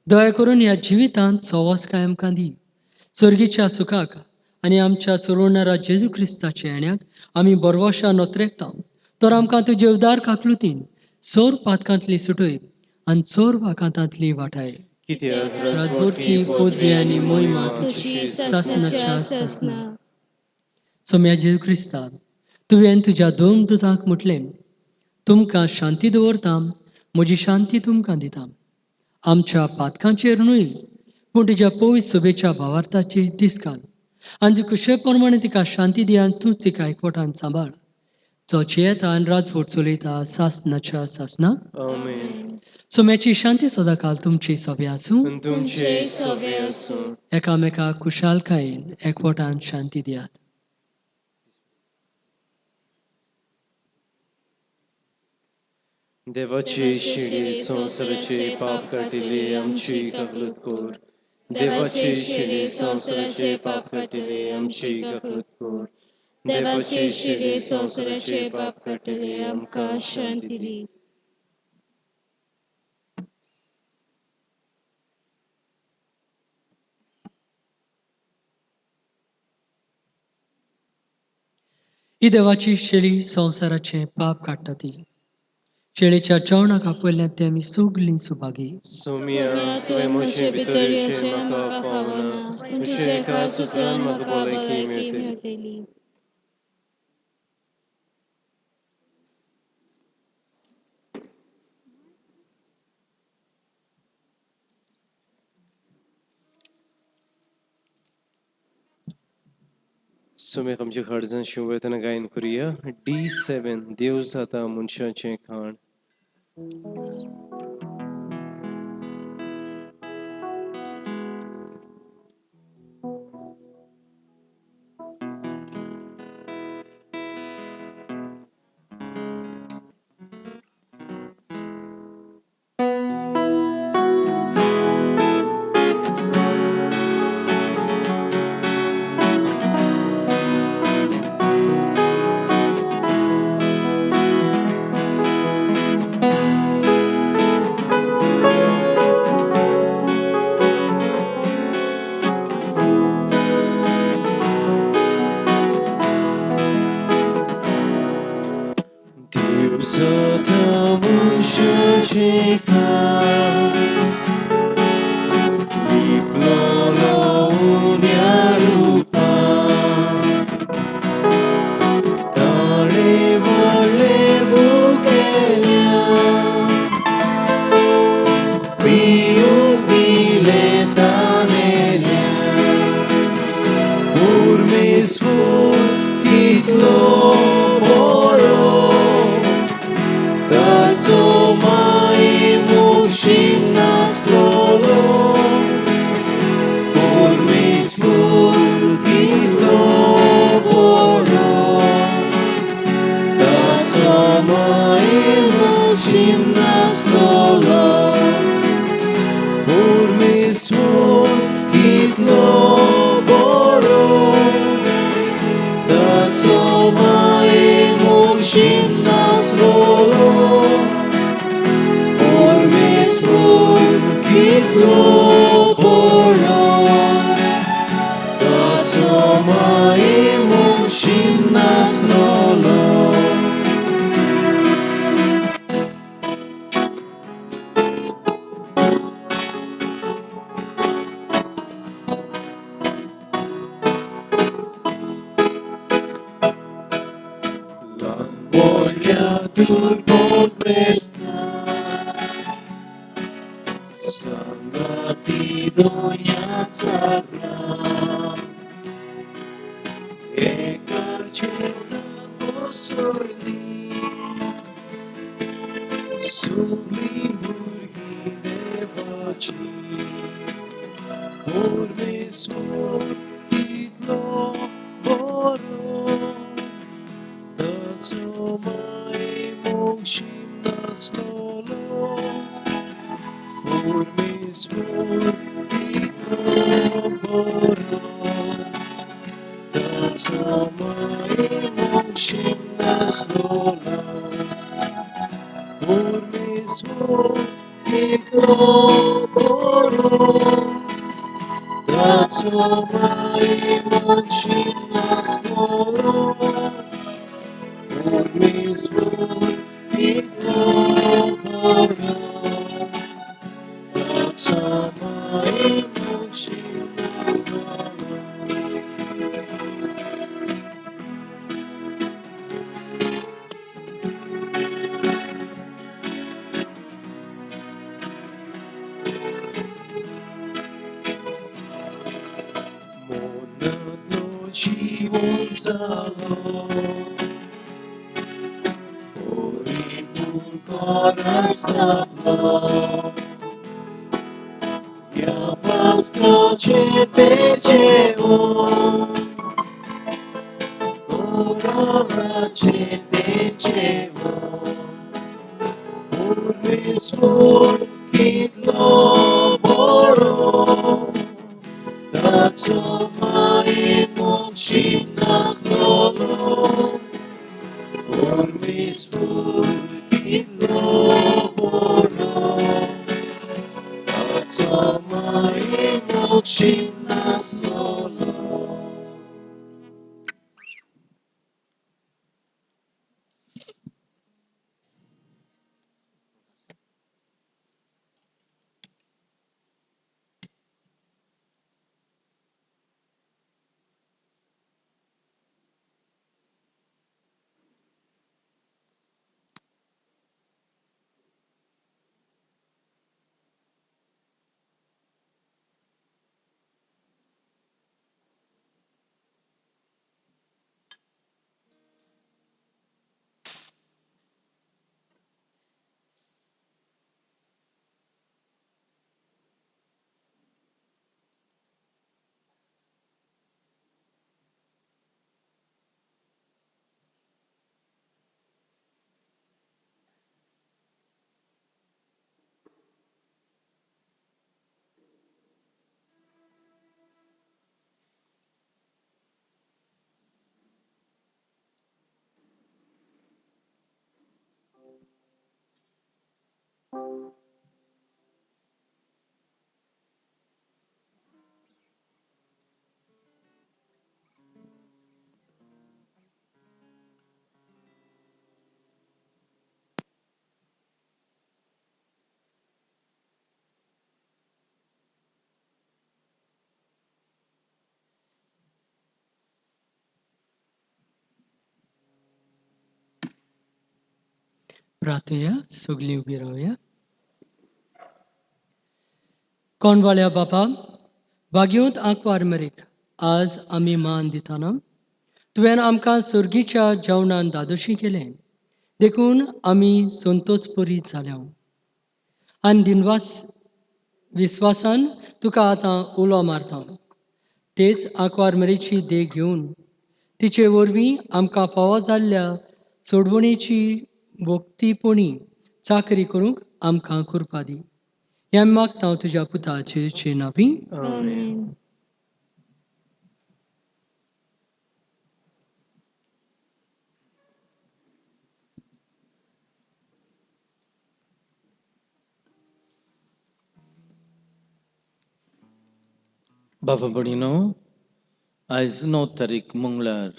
दया करून ह्या जिवितांत सवासकाय आमकां दी. सर्गीच्या सुखाक आनी आमच्या सोडवणारा जेजू क्रिस्ताच्या येण्याक आमी बरवशा नोत्रेकता. तर आमकां तुजे उदार काकलुतीन सोर पातकांतली सुटय आनी सोर वाकांतांतली वाटाय. कित्याक राजवटकी पदवी आनी मोहिमा तुजी सासनाच्या सासना. सोम्या जेजू क्रिस्ता, तुवें तुज्या दोन दुतांक म्हटलें, तुमकां शांती दवरता, म्हजी शांती तुमकां दिता. आमच्या पातकांचेर न्हय, पूण तुज्या पवित्र सभेच्या भावार्थाचेर दीस घाल आनी तुजे प्रमाणे तिका शांती दी आनी तूंच तिका एकवटान सांबाळ, जो जियेता आनी राजवट चलयता सासनाच्या सासना. आमेन. सोम्याची शांती सदांकाल तुमची सभे आसूं. आनी तुमचे सभे आसूं. एकामेका खुशालकायेन एकवटान शांती दियात. देवाची शिडी संवसाराचे पाप काडटिले आमची काकलूत कर. देवाची शिडी संवसाराचे पाप काडटिले आमची काकलूत कर. देवाची शिडी संवसाराचे पाप काडटिले आमकां शांती दी. ही देवाची शेळी संवसाराचे पाप काडटा ती. शेळेच्या जेवणाक आपयल्यात ते आमी सगलीं सुभागी. सोमिया, तुवें म्हजे भितर येवचें म्हाका फावना, पूण तुज्या एका सुत्रान म्हाका भलायकी मेळटली. सोम्याक आमच्या खडजान शिवयतना गायन करुया. D7, देव जाता मनशाचें खाण. देव जाता मनशाचें खाण, लिपलोलो उण्या रुपान, ताणें व्हडलें भुकेल्या, पिवंक दिलें तानेल्या. परमेश्वर कितलो बरो, ताचो मायेमोग शीम नासलोलो. परमेश्वर कितलो बरो, ताचो मायेमोग शीम नासलोलो. परमेश्वर कितलो बरो, ताचो मायेमोग शीम नासलोलो. परमेश्वर कितलो बरो, ताचो मायेमोग शीम नासलोलो. ल्हान व्हडल्या दुर्बोध सांगाती दोयाचा एकाच कोसळली सगळीं भुरगीं देवाची. परमेश्वर कितलो बरो, ताचो मायेमोग शीम नासलोलो. परमेश्वर कितलो बरो, ताचो मायेमोग शीम नासलोलो. परमेश्वर कितलो बरो, ताचो मायेमोग शीम नासलोलो. परमेश्वर कितलो बरो, ताचो मायेमोग शीम नासलोलो. मनांतलो जीवन जालो, परिपूर्ण कोरास आपलो, ह्या पास्काचें तें जेवण, कोराचें तें जेवण. परमेश्वर कितलो बरो, ताचो मायेमोग शीम नासलोलो. परमेश्वर कितलो बरो, ताचो मायेमोग शीम नासलोलो. प्रार्थुया. सगळीं उबी रावया. कोणवाळ्या बापा, भाग्यवंत आंकवार मरीक आज आमी मान दिताना तुवें आमकां सर्गीच्या जेवणान दादोशी केलें, देखून आमी संतोष पुरीत जाल्या आनी दिनवास विस्वासान तुका आतां उलो मारता. तेच आंकवार मरीची देख घेवन तिचे वरवीं आमकां फावो जाल्ल्या सोडवणेची भोक्तीपणी चाकरी करूंक आमकां कृपा दी. हें मागता हांव तुज्या पुताचे नांवी. आमेन. बाबा भयणीनो, आयज 9 तारीख मंगळार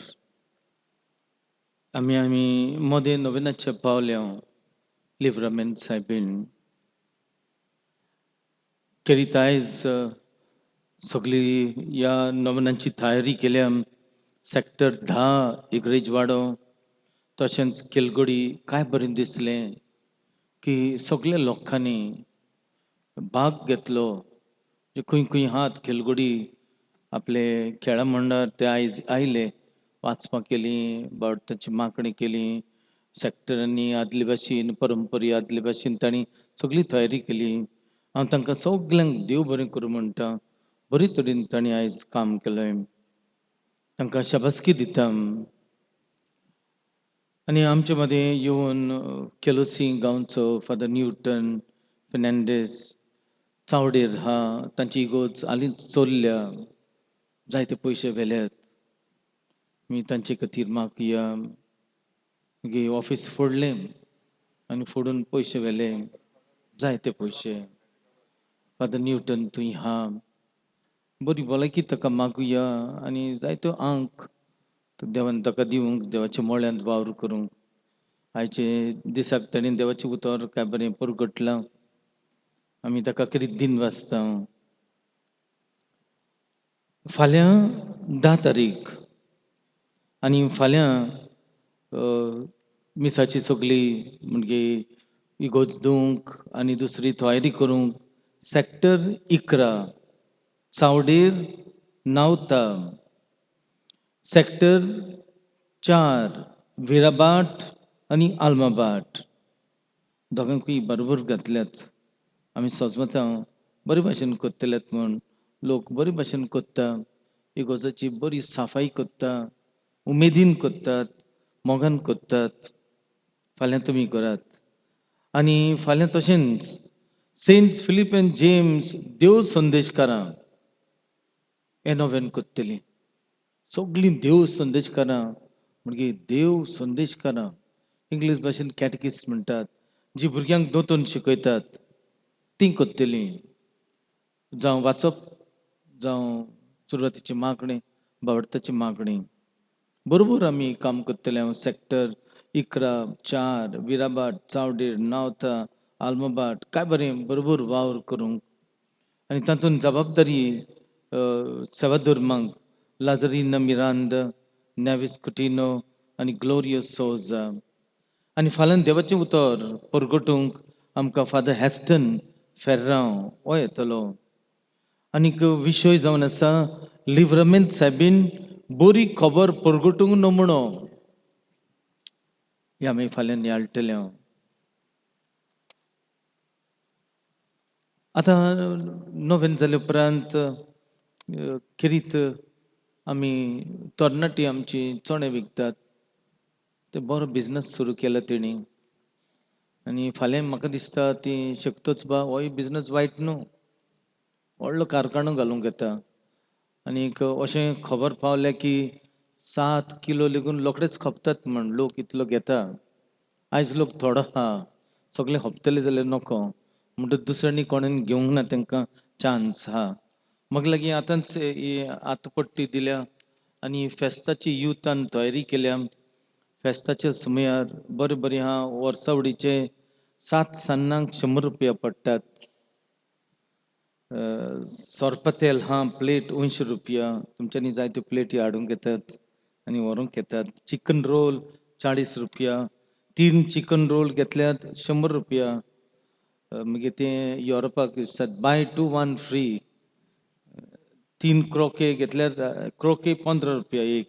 आमी आमी मदें नोवेनाच्या पावल्या. लिव्रामेंत सायबीण खेरीत आयज सगळी ह्या नोवेनाची तयारी केल्या. सॅक्टर 10 इगरेजवाडो तशेंच केलगडी. काय बरें दिसलें की सगल्या लोकांनी भाग घेतलो. जे खंय खंय आहात खेलगडी आपले खेळां मंडळ ते आयज आयले, वाचपाक केली, बावटाची मागणी केली. सॅक्टरांनी आदले भाशेन परंपरी आदले भाशेन तांणी सगळी तयारी केली. हांव तांकां सगल्यांक देव बरें करूं म्हणटा. बरे तरेन तांणी आयज काम केलें, तांकां शाबासकी दिता. आनी आमचे मदें येवन केलोसी गांवचो फादर न्यूटन फेर्नांडीस चावडेर हा, तांची इगोर्ज हालींच चोरल्या, जायते पयशे व्हेल्यात. आमी तांचे खातीर मागया. मागीर ऑफीस फोडलें आनी फोडून पयशे व्हेले, जायते पयशे. फादर न्यूटन थंय आहा, बरी भलायकी ताका मागुया आनी जायतो आंक देवान ताका दिवंक, देवाच्या मळ्यांत वावर करूंक. आयचे दिसाक ताणें देवाचें उतर काय बरें परगटलां, आमी ताका कितें दिन वाचता. फाल्यां 10 तारीख आनी फाल्यां मिसाची सगळी म्हणजे इगोर्ज धुवंक आनी दुसरी तयारी करूंक सॅक्टर 11 चावडेर नावता, सॅक्टर 4 विराबाट आनी आल्माबाट दोगांकूय बरोबर घातल्यात. आमी सोजमता बरे भाशेन करतलेत म्हूण. लोक बरे भाशेन करता, इगोर्जाची बरी साफाई करता, उमेदीन करतात, मोगान करतात. फाल्यां तुमी करात. आनी फाल्यां तशेंच सेंट फिलीप एंड जेम्स देव संदेशकारां हें नोवेन करतलीं. सगळीं देव संदेशकारां म्हणजे देव संदेशकारां इंग्लीश भाशेन कॅटकिस्ट म्हणटात, जी भुरग्यांक दोतोन शिकयतात तीं करतलीं. जावं वाचप, जावं सुरवातीची मागणी, भावार्थाची मागणी. बरोबर आमी काम करतले. हांव सॅक्टर 11 4 विराबाट चावडेर नावता आल्माबाट काय बरें बरोबर वावर करूंक. आनी तातूंत जबाबदारी सेवाधर्मांक लाजरीना मिरांद, नॅविस कुटिनो आनी ग्लोरियस सोजा. आनी फाल्यां देवाचें उतर परगटूंक आमकां फादर हॅस्टन फेर्रांव हो येतलो. आनीक विशय जावन आसा लिव्रमेंत सायबीन बरी खबर परगटूंक नमुणो. हे आमी फाल्यां नियाळटले. हांव आतां नोवेन जाले उपरांत खेरीत आमी तरणाटी आमची चणे विकतात, ते बरो बिजनस सुरू केला तेणी. आनी फाल्यां म्हाका दिसता ती शक्तच बा होय बिजनस वायट न्हू, व्हडलो कारखानो घालूंक येता. आनीक अशें खबर पावलें की 7 किलो लेगून रोखडेच खपतात म्हण लोक इतलो घेता. आयज लोक थोडो आहा, सगळे खपतले जाल्यार नको म्हणटकच दुसऱ्यांनी कोणेन घेवंक ना, तांकां चान्स आहा. म्हाका लागीं आतांच ही आतपट्टी दिल्या आनी फेस्ताची युथान तयारी केल्या. फेस्ताच्या समयार बरें बरें आहा. वर्सावडीचे 7 सान्नांक 100 रुपया पडटात. सोरपातेल हा प्लेट 80 रुपया. तुमच्यांनी जायत्यो प्लेटी हाडूंक येतात आनी व्हरूंक येतात. चिकन रोल 40 रुपया, 3 चिकन रोल घेतल्यात 100 रुपया. मागीर तें युरोपाक बाय 2 1 फ्री. 3 क्रोके घेतल्यार क्रोके 15 रुपया एक.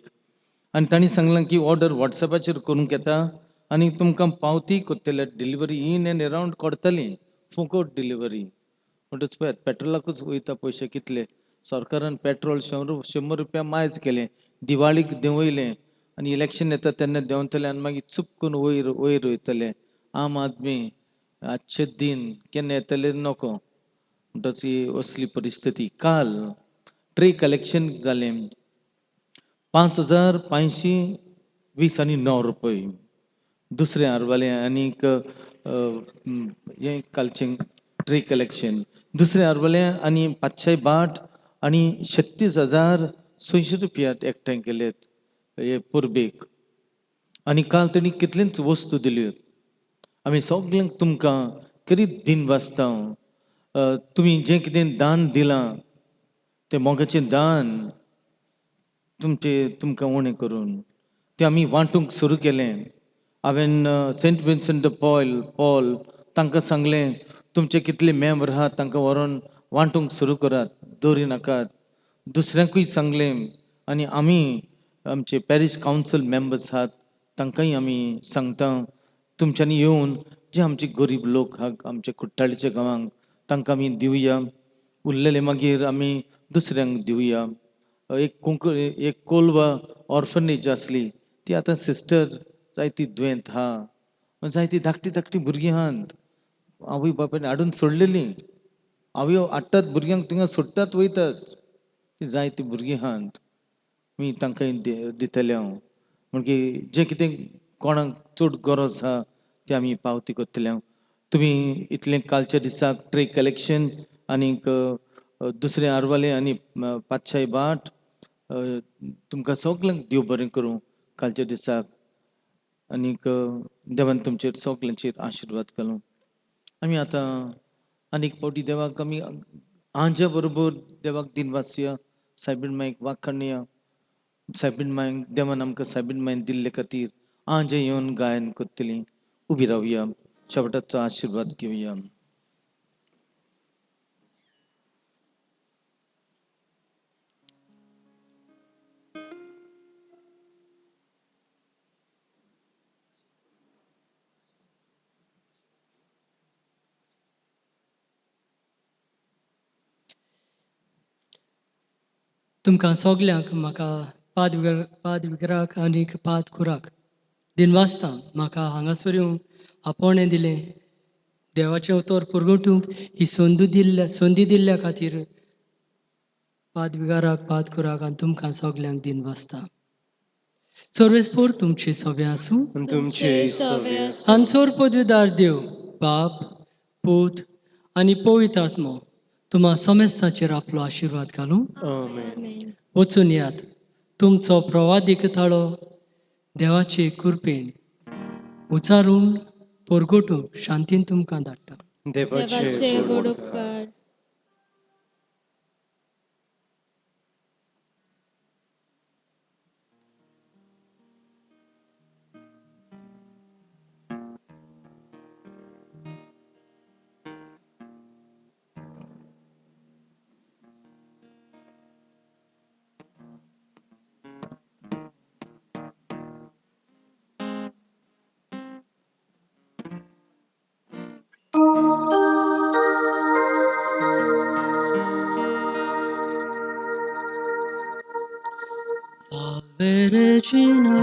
आनी तांणी सांगलां की ऑर्डर वॉट्सॅपाचेर करूंक येता आनी तुमकां पावती करतले, डिलिव्हरी इन एंड अरावंड करतली, फुकट डिलिव्हरी. म्हणटच पळयात पेट्रोलाकूच वयता पयशे कितले. सरकारान पेट्रोल 100 रुपया मायज केलें, दिवाळीक देंवयलें आनी इलेक्शन येता तेन्ना देंवतलें आनी मागीर चुपकून वयर वयर वयतलें. आम आदमी आजचे दिन केन्ना येतले नको. म्हणटच ही असली परिस्थिती. काल ट्रे कलेक्शन जालें 5520 आनी 9 रुपये. दुसरें आरवालें आनीक हें कालचें ट्रे कलेक्शन. दुसरें आरवालें आनी 562 आनी 36,600 रुपया एकठांय केलेत हे परबेक. आनी काल तेणी कितलेंच वस्तू दिल्यो. आमी सगल्यांक तुमकां करीत दिन वाचता. तुमी जें कितें दान दिलां तें मोगाचें दान तुमचें तुमकां उणें करून तें आमी वांटूंक सुरू केलें. हांवें सेंट विन्संट the Paul तांकां सांगलें, तुमचे कितले मेंबर आहात तांकां व्हरोन वांटूंक सुरू करात, दवरी नाकात. दुसऱ्यांकूय सांगलें आनी आमी आमचे पॅरीश कावन्सील मेंबर्स आहात तांकांय आमी सांगता, तुमच्यांनी येवन जे आमचे गरीब लोक आहात आमच्या कुट्टाळीच्या गांवांक तांकां आमी दिवया, उरलेले मागीर आमी दुसऱ्यांक दिवया. एक कोंकणी एक कोलवा ऑर्फनेज आसली ती आतां सिस्टर जायती दुयेंत आहा, जायती धाकटी धाकटी भुरगीं आहात, आवय बापायन हाडून सोडलेलीं. आवयो हाडटात भुरग्यांक थिंगा सोडटात वयतात. ती जायतीं भुरगीं आहात, मी तांकां दितले हांव. म्हणटकीर जें कितें कोणाक चड गरज आहा तें आमी पावती करतले हांव. तुमी इतलें कालच्या दिसाक ट्रे कलेक्शन आनीक दुसरें आरवालें आनी पातशाय बाट तुमकां सगल्यांक देव बरें करूं कालच्या दिसाक. आनीक देवान तुमचेर सगल्यांचेर आशिर्वाद घालूं. आमी आतां आनीक फावटी देवाक आमी आंज्या बरोबर देवाक दिन वाचया, सायबीण मायक वाखाणया. सायबीण मायक देवान आमकां सायबीण मायन दिल्ले खातीर आंजे येवन गायन करतली. उबी रावया, शेवटाचो आशिर्वाद घेवया. तुमकां सगल्यांक म्हाका पाद विग्राक आनीक पाद कुराक दिन वाचता. म्हाका हांगासर येवंक आपोवणें दिलें, देवाचें उतर पुरगटूंक ही संदी दिल्ल्या खातीर पाद विगाराक, पाद कुराक आनी तुमकां सगल्यांक दिन वाचता. सर्वेस्पोर तुमचे सोबें आसूं. तुमचे सवे आसूं. आनी पदवीदार देव बाप, पूत आनी पवित्र आत्मो तुमा समेस्ताचेर आपलो आशिर्वाद घालूं. आमेन. वचून यात. तुमचो प्रवादीक ताळो देवाचे कृपेन उचारून परगटून शांतीन तुमकां धाडटा. देवाचे देवाचे व्हड व्हड उपकार. उपकार. Salve Regina.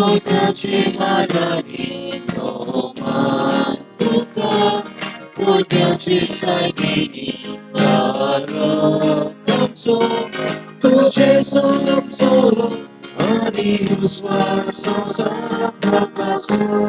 सोर्गाचे माराणी नोमान तुका पुण्याची सायबिणी तारक आमचो तुझे सोलम सोलो आनी उजवाड संवसाराक प्रकासलो.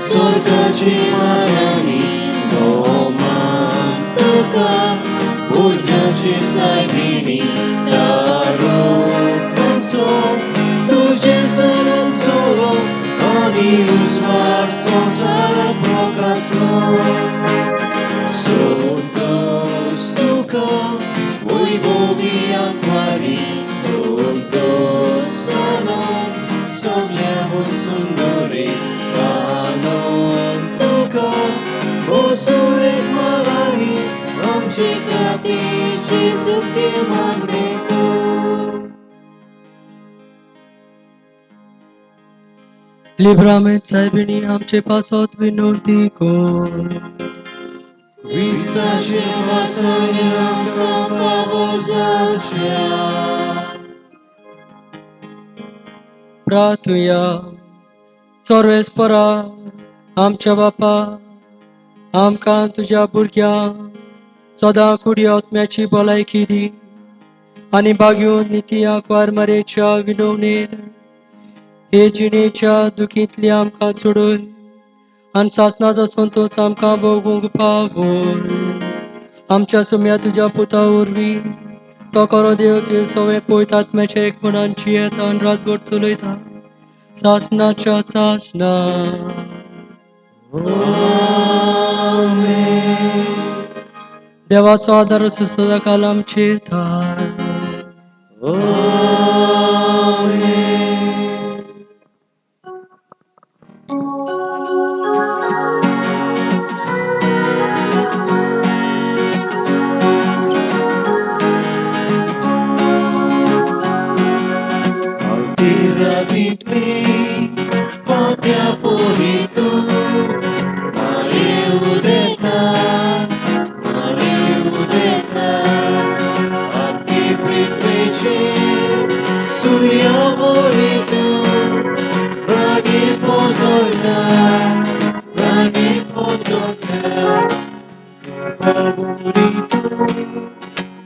सोर्गाची माराणी नोमान तुका पुण्याची सायबिणी तारक आमचो तुझे सोलम सोलो आनी उजवाड संवसाराक प्रकासलो. संतोस तुका वैभवी आंकवारी संतोस सानोन सगल्याहून सुंदरी आनंद तुका बसून माराणी आमचे खातीर जेजू मागणें कर. लिब्रामेंत सायबिणी आमचे पासत विनवती कर. क्रिस्ताचे वाचणे आमकां फावो जावचें. प्रार्थुया. सर्वेस्परा आमच्या बापा, आमकां तुज्या भुरग्यांक सदां कुडी आत्म्याची भलायकी दी आनी बागेवन निती आंकवार मारेच्या विनवणेन हे जिणेच्या दुखींतली आमकां सोडय आनी सासणाचो संतोश आमकां भोगूंक पावय. आमच्या सुम्या तुज्या पुता वरवीं तो खरो देव तुवें सगळें पळयतात आत्म्याच्या एकपणान जियेता आनी रातभर चलयता सासणाच्या सासणा. देवाचो आदार आसूं सदांकाल आमचे ठाय.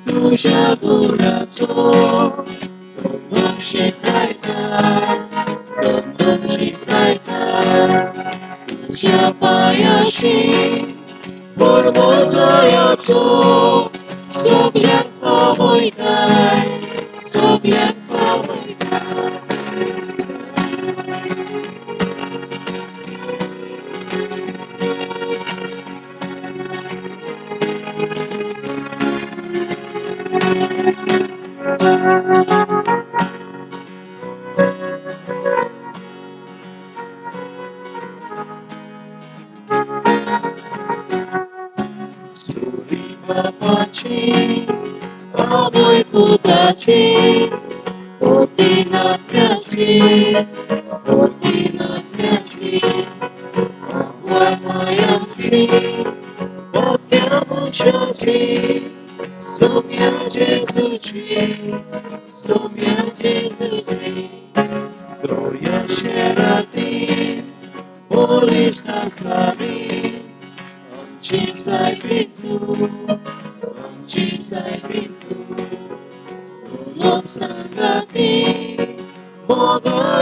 तुझ्या गुणाचो दम शिकयता, दम शिकयता, तुझ्या पायाशी परमोजायाचो सगळ्यांक पावयताय, सगळ्यांक पावयताय. सुरी बापाची आवय पुताची पोती नात्याची पोती नात्याची आवय मायाची पोत्या मनशाची सोम्या जेजूची सोम्या जेजूची दोया शेराती पोलीस नासलावी आमची सायबीण तूं, आमची सायबीण तूं, तुलो सांगाती मोगाळ.